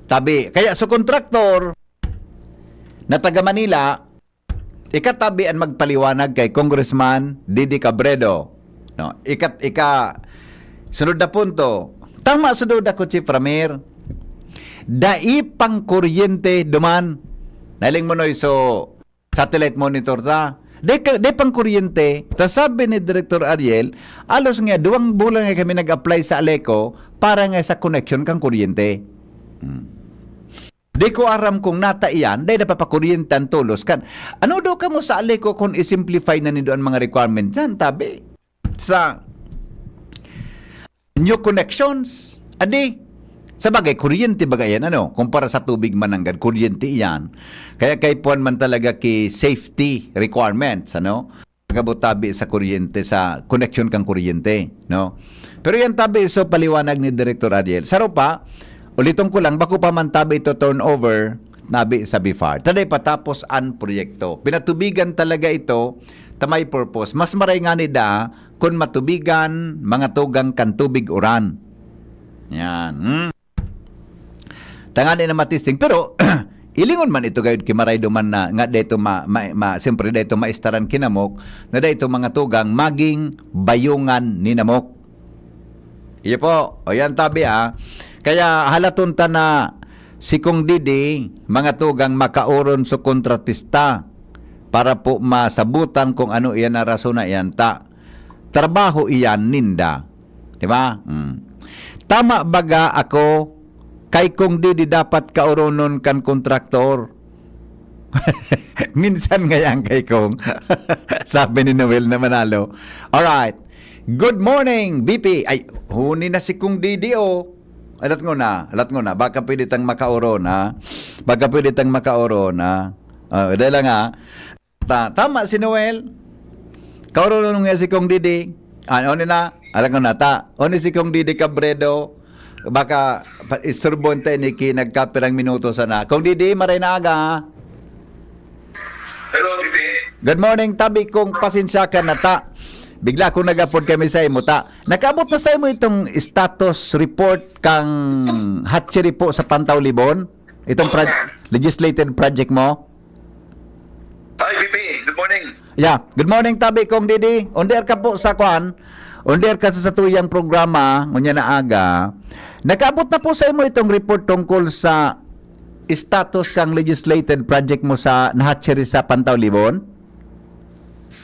Tabi. Kaya sa kontraktor, na taga Manila, ikatabi an magpaliwanag kay Congressman Didi Cabredo. No, ikat-, ika-, sunod na punto. Tama, sunod ako, Chief Ramir. Dai pang kuryente duman. Nailing mo, Noy, so, satellite monitor ta. Dai ka, dai pang kuryente. Ta sabi ni Director Ariel, alos nga duwang bulan nga kami nag-apply sa ALECO para nga sa connection kang kuryente. Hmm. Di ko aram kung nata iyan, dai napapakuryente an tolos kan. Ano daw kamo sa Aleco kung i-simplify na nindo an mga requirement diyan, tabi? Sa new connections, adi, sa bagay, kuryente baga yan, ano? Kumpara sa tubig man nanggad, kuryente iyan. Kaya kaipuhan man talaga ki safety requirements, ano? Pagabot tabi sa kuryente, sa connection kang kuryente, no? Pero yan tabi, so paliwanag ni Director Ariel. Saro pa, uliton ko lang, bako pa man tabi ito turnover, nabi sa BIFAR. Taday patapos an proyekto. Pinatubigan talaga ito, ta may purpose. Mas maray ngani da, kun matubigan, mga tugang kan tubig uran. Yan. Hmm? Tangani na matisting. Pero, ilingon man ito gayud ki maray duman na nga dito ma, ma, ma, siyempre dito maistaran kinamok, na dito mga tugang maging bayungan ni namok. Iyo po. O yan, tabi, ah. Kaya halaton ta na si Kong Didi, mga tugang makauron sa kontratista para po masabutan kung ano iyan na rason na iyan ta. Trabaho iyan ninda. Di ba? Mm. Tama baga ako, kay Kong Didi dapat kauronon kan kontraktor. Minsan ngaya ang kay Kong. Sabi ni Noel na Manalo. Alright. Good morning, B P. Ay, huni na si Kong Didi, oh. Alat ko na, alat ko na. Baka pwede tang makauron, ha? Baka pwede tang makauron, ha? Oh, dahil lang, ha? Ta, tama si Noel. Kauron nga si Kong Didi. Ah, ano na? Alam ko na, ta. Ano si Kong Didi Cabredo? Baka pa, isturbon tayo ni Ki, nagkapirang minuto sana. Kong Didi, maray na aga. Hello, Bibi. Good morning, tabi kong pasensya ka na, ta. Bigla akong nag-apod kami sa imo, ta. Nakaabot na sa imo itong status report kang hatchery po sa Pantaw Libon? Itong proj-, legislated project mo? Hi, Bibi. Good morning. Yeah. Good morning, tabi kong Didi. Under ka po sa kwan. Under ka sa satuyang programa, ngunya na aga. Nakaabot na po sa imo itong report tungkol sa status kang legislated project mo sa hatchery sa Pantaw Libon?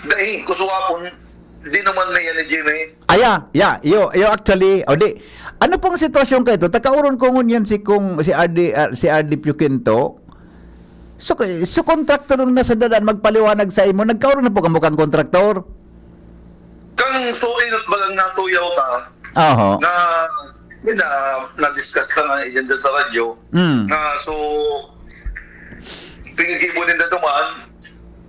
Dai, kuswapon. Di naman na yan ni Jimmy. Aya, ya, iyo, iyo actually, o di, ano pong sitwasyon ka ito? Takauron ko ngunyan si Kong, si R D, ah, si R D Puquinto. So, so kontraktor nung nasa dadan magpaliwanag sa imo, nagkaroon na po kamo kang kontraktor? Kang suinot bagang natuyaw ka, Oho. Na, yun na, na-discuss ka nga, yan dyan sa radyo. Mm. Na, so, pinag-ibo ninda duman,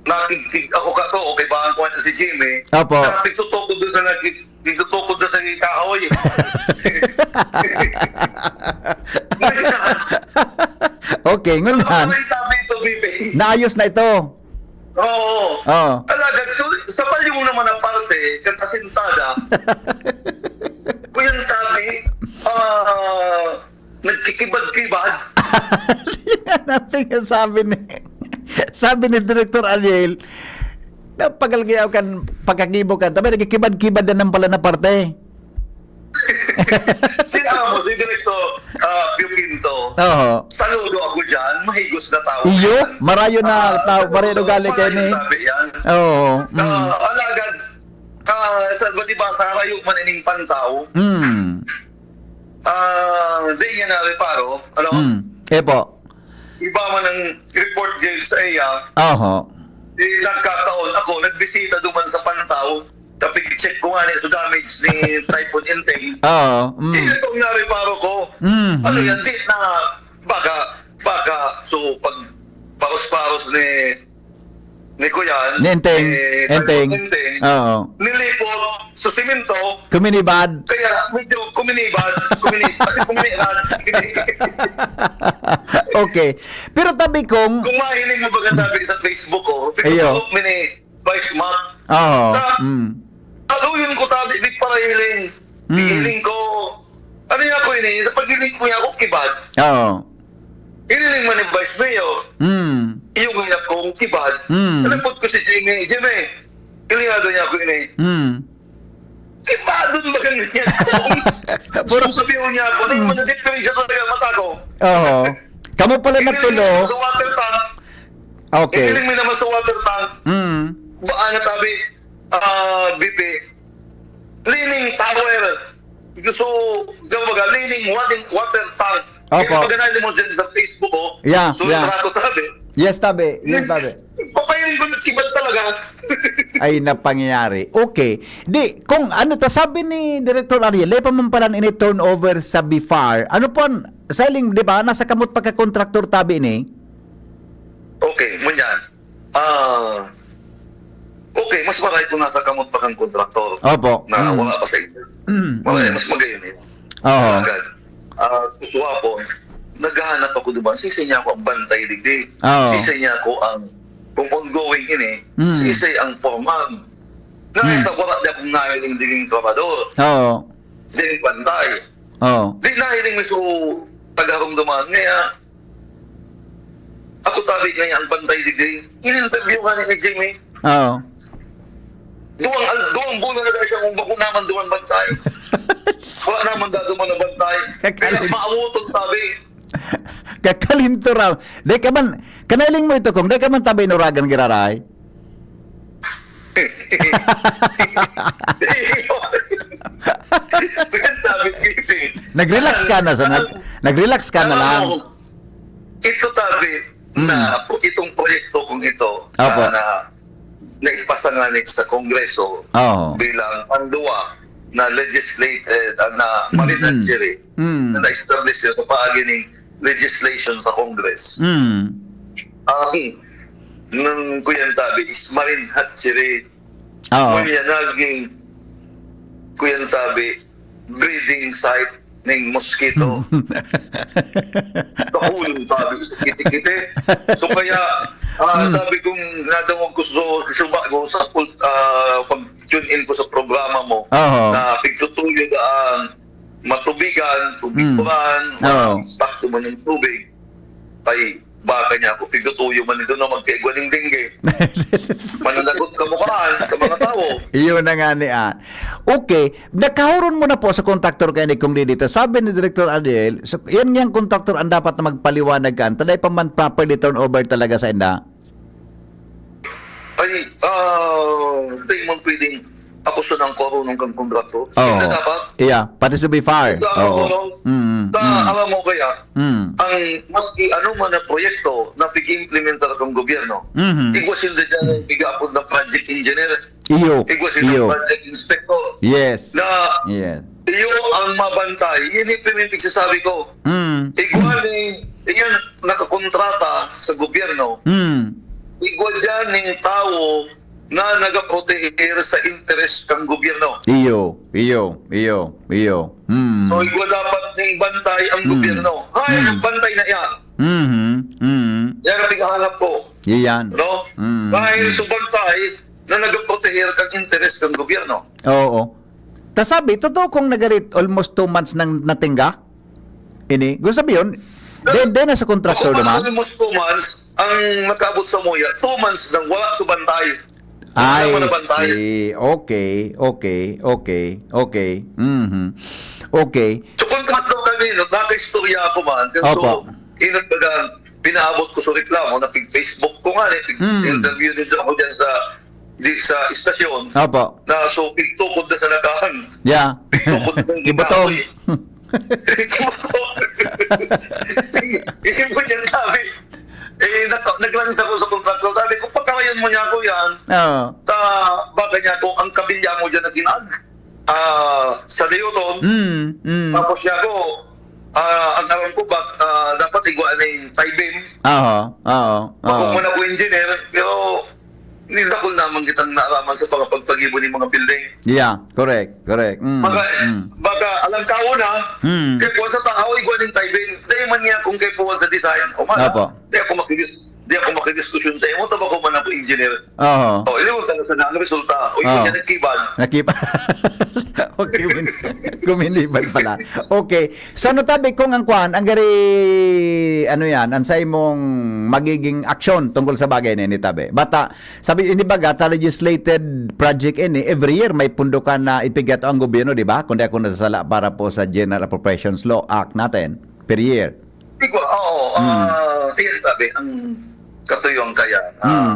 nakigtig ako ka to, okay, baka ko si Jimmy. Opo. Na, pagtutukod doon sa nagkit-, pagtutukod doon sa kahoy. Okay, ngunyan. Ano yung sabi ito, Bibi? Naayos na ito. Oo. Oo. Alagad, so, sa palyong naman ang parte, kan asintada, kuyan sabi, ah, nagkikibad-kibad. Yan ang sabi ni, sabi ni Director Ariel, napagalgayaw kan, pagkagibo kan, tabi, nagkikibad-kibad na ng pala na parte. Si amo, si Director, ah, Pio Quinto. Oho. Saludo ako dyan, mahigos na tao. Iyo, yan. Marayo na Ah, tao, marayo na saludo, ugali kayo marayo ni. Tabi yan. Oo, mm. Ah, alagad, ah, sa, di ba, sa rayo man ining pantaw, Mm. Ah, di niya na reparo, ano? Mm. Epo. Iba man ang report dyan sa iya. Oho. Di nagkataon ako, nagbisita duman sa pantaw. Kapag-check ko nga niya sa damage ni Typhoon Enteng. Oo, mm. Yun itong nareparo ko. Mm, Ano mm. yan? Di na, baka, baka, so, pag paros-paros ni, ni Kuyan, Ni Enteng, ni Typhoon Enteng. Enteng, Oo. nilipot sa simento. Kuminibad. Kaya medyo kuminibad, kumini-, kuminibad. Okay. Pero tabi kong Kung mahiling mo baga sabi sa Facebook ko, Ayo. pinag-post mi ni Vice Mac. Oo. Sa Mm. Aluyon ko tabi, di parahiling. Mm. Hiling ko. Ano niya ako ini? Sa paghiling ko niya ako, kibad. Oo. Hiniling man ni Vice Mayor. Mm. Iyo nga niya kong kibad. Mm. Nalipot ko si Jimmy. Jimmy, hilingado niya ako ini. Mm. Kibadon ba ganun yan? Puro Puro sabihin niya ako, di Mm. mo na-difference talaga ang mata ko. Oo. Kamo pala Hiniling nagtulo. ko sa water tank. Okay. Hiniling mo naman sa water tank. Mm. Ba, ano tabi? Ah, B P. Leaning tower. Gusto, kumbaga, leaning water, water tank. Opo. Kaya pag mo dyan sa Facebook, oh, Yeah, so, yeah. Yung rato sabi, Yes, tabi. Yes, tabi. Papahiling ko ng kibat talaga. Ay, napangyayari. Okay. Di, kung ano ta sabi ni Director Ariel, eh, pa man pala ini turnover sa BIFAR. Ano po ang, Siling, di ba, nasa kamot pagka-kontraktor tabi ni? Okay, ngunyan. Ah, okay, mas maray kung nasa kamot pa kang kontraktor Opo. Na Mm. wala pa sa inyo. Mm, Maray, mm. mas magayon yun. Oo. Agad. Ah, gusto ako, naghahanap ako duman. Sisay niya ako ang bantay digdi. Oo. Sisay niya ako ang, kung ongoing ini, Mm. sisay ang foreman. Ngayon, Mm. sa wala niya akong nahiling diging trabador. Oo. Diging bantay. Oo. Di nahiling mismo tagarong duman. Ngayon, ako tabi ngayon ang bantay digdi. In-interview ka ni Jimmy. Oo. Duwang al-, duwang bulan na siya kung bako naman duman bantay. Wala naman dado man na bantay. Kaya Kakalim- maawoton tabi. Kakalinto raw. Di ka man, kanaling mo ito kung, di ka man tabi inuragan giraray? Sabi ko, "Hindi." Nag-relax ka na sa nag-, nag-relax ka na lang. Alam mo, ito tabi Mm. na po, itong proyekto kong ito, Opo. na, na naipasa nga ni sa Kongreso Oo. bilang pandua na legislated, ah, na Mm-mm. Marin Hatchery Mm. na na-establish yun sa paagi ng legislation sa Congress. Mm. Ang, ng Kuyan Tabi is Marin Hatchery. Oo. Ngunyan naging Kuyan Tabi, breeding site ning mosquito. Kakulong tabi sa kiti-kiti. So kaya, ah, Hmm. sabi kong nadangog ko so, so ba, ko sa pul-, ah, pag-tune in ko sa programa mo, Oho. na pigtutuyo daan, matubigan, tubig Hmm. kuran, Oo. sakto man yung tubig. Ay, baka niya ako, pigtutuyo man ito na magkaigwa ning dengue. Mananagot ka mukhaan sa mga tao. Iyon na nga ni, ah. Okay, nakahuron mo na po sa kontraktor kayo ni Kong Didita. Sabi ni Director Ariel, so, yan niyang kontraktor ang dapat na magpaliwanag ka. Taday pa man properly turnover talaga sa inda. Ay, ah, hindi man pwedeng ako sa nang korunong kang kontrato. Oo. Hindi dapat. Yeah, pati sa BIFAR. Sa Oo. korunong, Mm, sa mm. alam mo kaya, Mm. ang maski ano man na proyekto na pag-implementar kang gobyerno, Mhm. igwa sinda dyan ang pig-aapod na project engineer, Iyo, igwa sinda iyo. project inspector. Yes. Na Yes. iyo ang mabantay. Yun yung pinipigsasabi ko. Mm. Igwa ni, yan, nakakontrata sa gobyerno. Mm. Igwa dyan yung tao na nagaproteher sa interes kang gobyerno. Iyo, iyo, iyo, iyo. Mm. So, igwa dapat ning bantay ang Mm. gobyerno. Ay, Mm. ang bantay na yan. Mhm, mhm. Yan ang pighahanap ko. Iyan. No? Mm, Dahil mm. sa bantay na nagaproteher kang interes kang gobyerno. Oo. Ta sabi, totoo kong nagarit almost two months nang natingga? Ini, gusto sabi yun, then, then nasa kontraktor Ako, naman? Almost two months, ang nakaabot sa muya, two months nang wala sa bantay. Wala I naman ang bantay. see. Okay, okay, okay, okay. Mhm. Okay. So, kung tatlo kami, no, nakaistorya ako man. Opo. So, inagbagan, pinaabot ko sa reklamo na pig-Facebook ko nga, eh, pig-, Mm. interview nito ako dyan sa, di, sa istasyon. Opo. Na, so, pigtukod na sa nakahan. Yeah. Pigtukod na yung Gibutong. ginahoy. Hindi mo niya sabi. Eh, nag-, naglanis ako sa kontraktor. Sabi ko, "Pagkawayan mo niya ako yan." Oo. Sa bagay niya ako, ang kabilya mo dyan na ginag, ah, sa Newton. Mm, mm. Tapos niya ako, ah, ang alam ko, bak-, ah, dapat igwa na yung tie beam. Oo, oo, Ako oo. man ako engineer, pero Nin dakul naman kitang naaraman sa pangapagpagibo nin mga building. Yeah, correct, correct. Mm, Baka, mm. baka alam ka una, Mm. kaya po sa tao, igwa nin tie beam. Dahil man niya kung kaya po sa design, o mala, Opo. di ako makidis-, di ako makidiskusyon sa imo, tabako man ako engineer. Oho. O, iliwan ka na sa nang resulta. O, yun Oo. yan, nagkibag. Nakip-, Okay, min-, kuminiban pala. Okay. So, ano tabi kung ang kwan, ang gari, ano yan, ang sa imong magiging aksyon tungkol sa bagay na ini, tabi? Bata, sabi, ini baga, ta legislated project ini, every year may pundo ka na ipigato ang gobyerno, di ba? Kung di ako nasasala, para po sa General Appropriations Law Act natin, per year. Di ko, oo, Hmm. ah, iyan sabi, ang katuyuan kaya, ah, Hmm.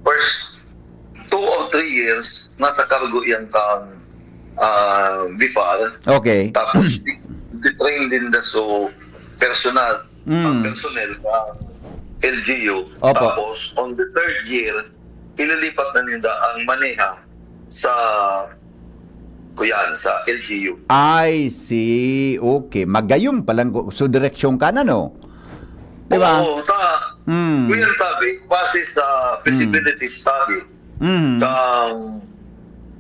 first two or three years, nasa cargo yan kang, ah, BIFAR. Okay. Tapos, di-, di-train din na so, personal, Mm. ang personnel ng L G U. Opo. Tapos, on the third year, ililipat na ninda ang maneha sa, kuyan, sa L G U. I see. Okay. Magayong palang gu-, so direksyon ka na, no? Di ba? Oo, ta, Mm. kuyan tabi, base sa feasibility study Mm. kang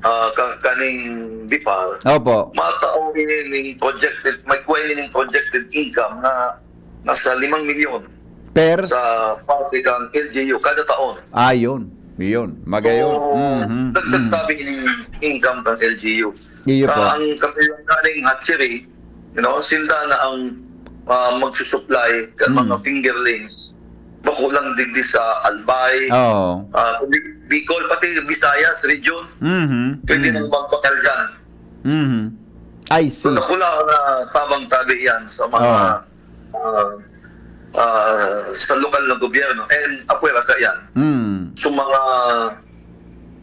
ah, ka, kaning BIPAR, Opo. matao ini ning projected, may kuha ini ning projected income na nasa limang milyon Per? Sa parte kang L G U kada taon. Ah, yun. Yun. Magayon. So, Mhm. dagdag Mhm. tabi ini income kang L G U. Iyo po. Ah, ang kasilang kaning hatchery, you know, sinda na ang ah, magsusupply kan Mm. mga fingerlings. Bako lang digdi sa Albay, Oo. ah, kundi Bicol, pati Visayas region. Mhm. Pwede Mhm. nang magpakal dyan. Mhm. I see. So, dakula na tabang tabi yan sa mga Oo. ah, ah, sa lokal na gobyerno and apwera ka yan. Mm. So, mga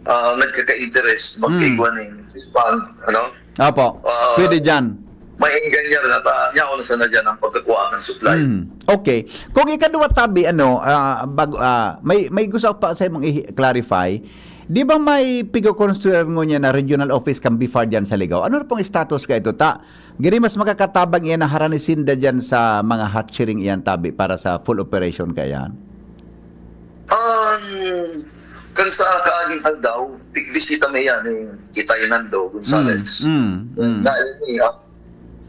ah, nagkaka-interest, Mm. magkaigwa ng fund, ano? Opo. Ah, Pwede dyan. May enganyar na ta, niya ako na sana dyan ang pagkakuha ng supply. Mm. Okay. Kung ikaduwa tabi, ano, ah, bago, ah, may, may gusto pa sa imong i-clarify. Di ba may pigo-construir ngunyan na regional office kan BIPAR dyan sa Ligao? Ano na pong status ka ito? Ta, gini mas makakatabang iyan na haranisinda dyan sa mga hatchery iyan tabi para sa full operation ka yan? Ang kan sa kaaging aldaw, pigbisita mi yan ni Itay Nando Gonzales. Mm, mm, mm. Dahil niya,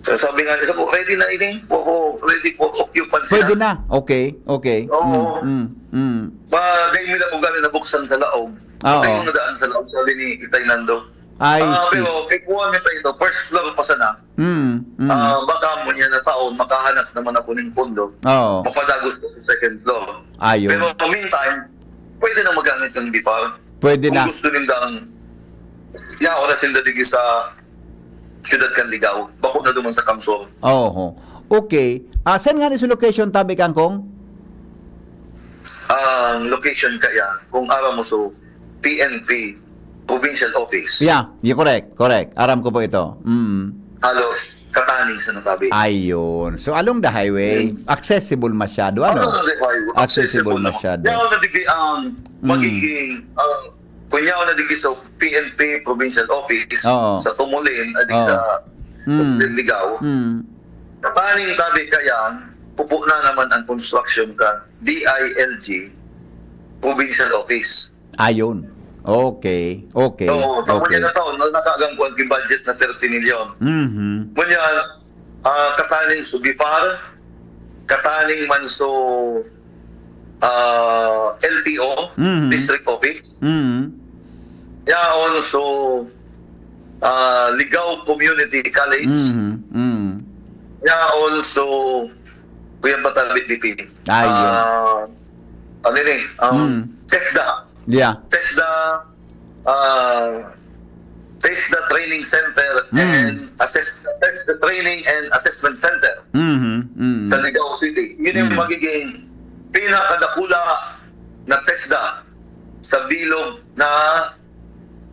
sabi nga niya po, "Ready na ini. Po, po, ready po, occupancy Pwede na." Na. Okay, okay. Oo. Mm, mm, mm. Ba, dahil nila po galing nabuksan sa laog. Oo. Dahil yung nadaan sa laog, sabi ni Itay Nando. I Ah, see. Pero, kay kuha niya pa ito, first floor pa sana. Mm, mm. Ah, baka mo niya na taon, makahanap naman ako ng pondo. Oo. Mapadagos ko sa second floor. Ayun. Pero, meantime, pwede na magamit ng BIPAR. Pwede Kung na. Gusto nindang, ya, oras ninda digi sa siyudad kan Ligao. Bako na duman sa Kamsor. Oho. Okay. Ah, saan nga ni sa location, tabi, Kangkong? Ang location kaya, kung aram mo so, P N P Provincial Office. Yeah, yeah, correct, correct. Aram ko po ito. Mm. Halos kataning sa natabi. Ayun. So, along the highway, Mm. accessible masyado, ano? Ano na, di ba? Accessible na. masyado. Yaw na digdi ang Mm. magiging, ang, kung yaw na digdi sa P N P Provincial Office, Oo. Sa Tumulin, adik Oo. sa Mm. Ligao, Mm. Taning tabi kayan, pupo na naman ang construction ka D I L G Provincial Office. Ayun. Okay. Okay. So, sa Okay. na taon, na nakaagam ko ang budget na thirty million. Mhm. Ngunyan, ah, kataning sa BIPAR, kataning man sa, ah, L T O, Mhm. District Office, Mhm. yaon sa, ah, Ligao Community College, Mhm. Mhm. yaon sa Kuya Batabit B P. Ayun. Ah, ano ni? Um, Mm. TESDA. Yeah. TESDA, ah, TESDA Training Center Mm. and assess, TESDA Training and Assessment Center Mhm. Mhm. sa Ligao City. Yun yung Mm. magiging pinakadakula na TESDA sa bilog na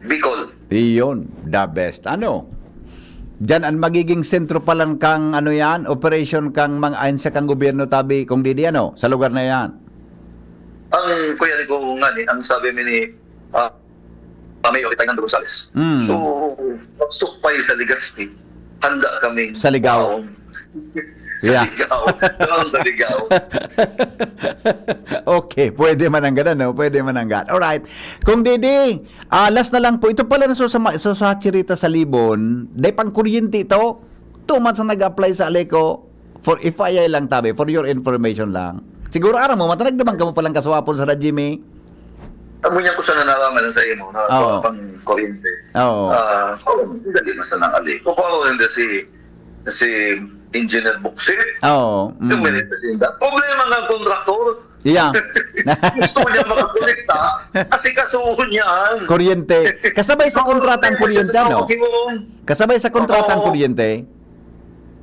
Bicol. Iyon, the best. Ano? Diyan ang magiging sentro pa lang kang, ano yan, operation kang mga ahensya kang gobyerno, tabi, kung didi, ano, sa lugar na yan. Ang kuyan ko nga ni, ang sabi mi ni, ah, ah, Mayor Itay Nando Rosales. Mm. So, magsukpay sa Legazpi, handa kami Sa Ligao. sa Yeah. Ligao. Doon sa Ligao. Okay, pwede man ang ganun, no? Pwede man ang ganun. Alright. Kung didi, ah, last na lang po. Ito pala na so sa, ma- so sa Chirita sa Libon, day pang kuryente ito. Two months na nag-apply sa Aleco. For F Y I lang, tabi. For your information lang. Siguro, aram mo, matanag naman kamo palang kaswapon sa Jimmy. Amo niya ko sana nalaman sa imo, na Oo. Pang kuryente. Oo. Ah, oh, dali na sana ali. Kung ako hindi si, si Engineer Buksit, Oo. Mm. yung meron sa tinda. Problema nga ang kontraktor. Yeah. Gusto niya makakolekta, kasi kasuhon niya ang Kuryente. Kasabay sa kontratang kuryente, no? Kasabay sa kontratang Oo. Kuryente.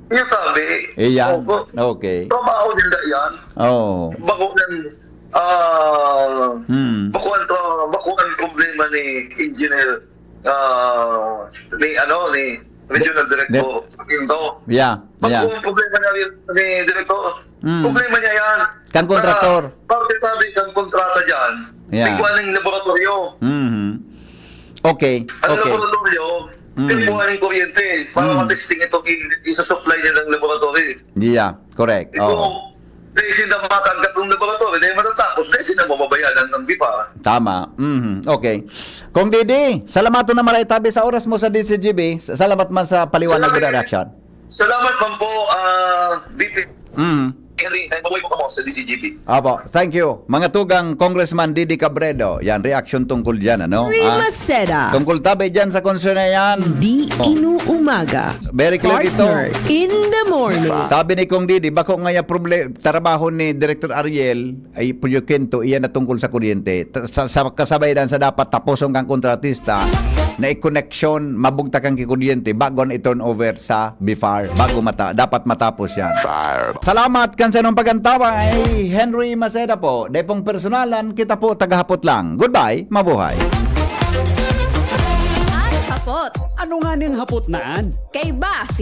Yung tabi. Iyan. Opo. Okay. Trabaho nila yan. Oh. Bako ng, ah, Hmm. bako ang, bako ang problema ni Engineer, ah, ni ano, ni Regional Director Quinto. Yeah, yeah. Magkuha ang problema niya rin ni Director. Mm. Problema niya yan. Kan kontraktor. Sa parte tabi, kan kontrata dyan. Yeah. May kuha ng laboratorio. Mhm. Okay, Ang okay. laboratorio, Mm. may kuha ng kuryente para Mm. matesting itong i-, isusupply niya ng laboratory. Yeah, correct. Ito, Oo. dahil sila makatanggat ng laboratory, dahil matatapos, dahil sila mababayaran ng bipa. Tama. Mhm. Okay. Kong Didi, salamat na maray tabi sa oras mo sa D C G B. Sa-, salamat man sa paliwanag mo na Salamat. reaksyon. Salamat man po, ah, D P. Mhm. Henry, ay, mabuhay po kamo sa D C G B. Apo, thank you. Mga tugang Congressman Didi Cabredo, yan, reaksyon tungkol dyan, ano? Rima Ah, Seda. tungkol tabi dyan sa concern na yan. Di Oh. inuumaga. Very clear ito. Partner in the morning. Sabi ni Kong Didi, bako nga ya proble-, trabaho ni Director Ariel, ay proyekto, iyan na tungkol sa kuryente. Ta-, sa, sa kasabay dan sa dapat taposon kang kontratista na i-koneksyon, mabugtakan ki kuryente, bago na i-turn over sa BIFAR, bago mata-, dapat matapos yan. Salamat kan sanong pagantawa ay Henry Maceda po. Depong personalan, kita po tagahapot lang. Goodbye, mabuhay. At hapot. Ano nga ning hapot naan? Kay ba si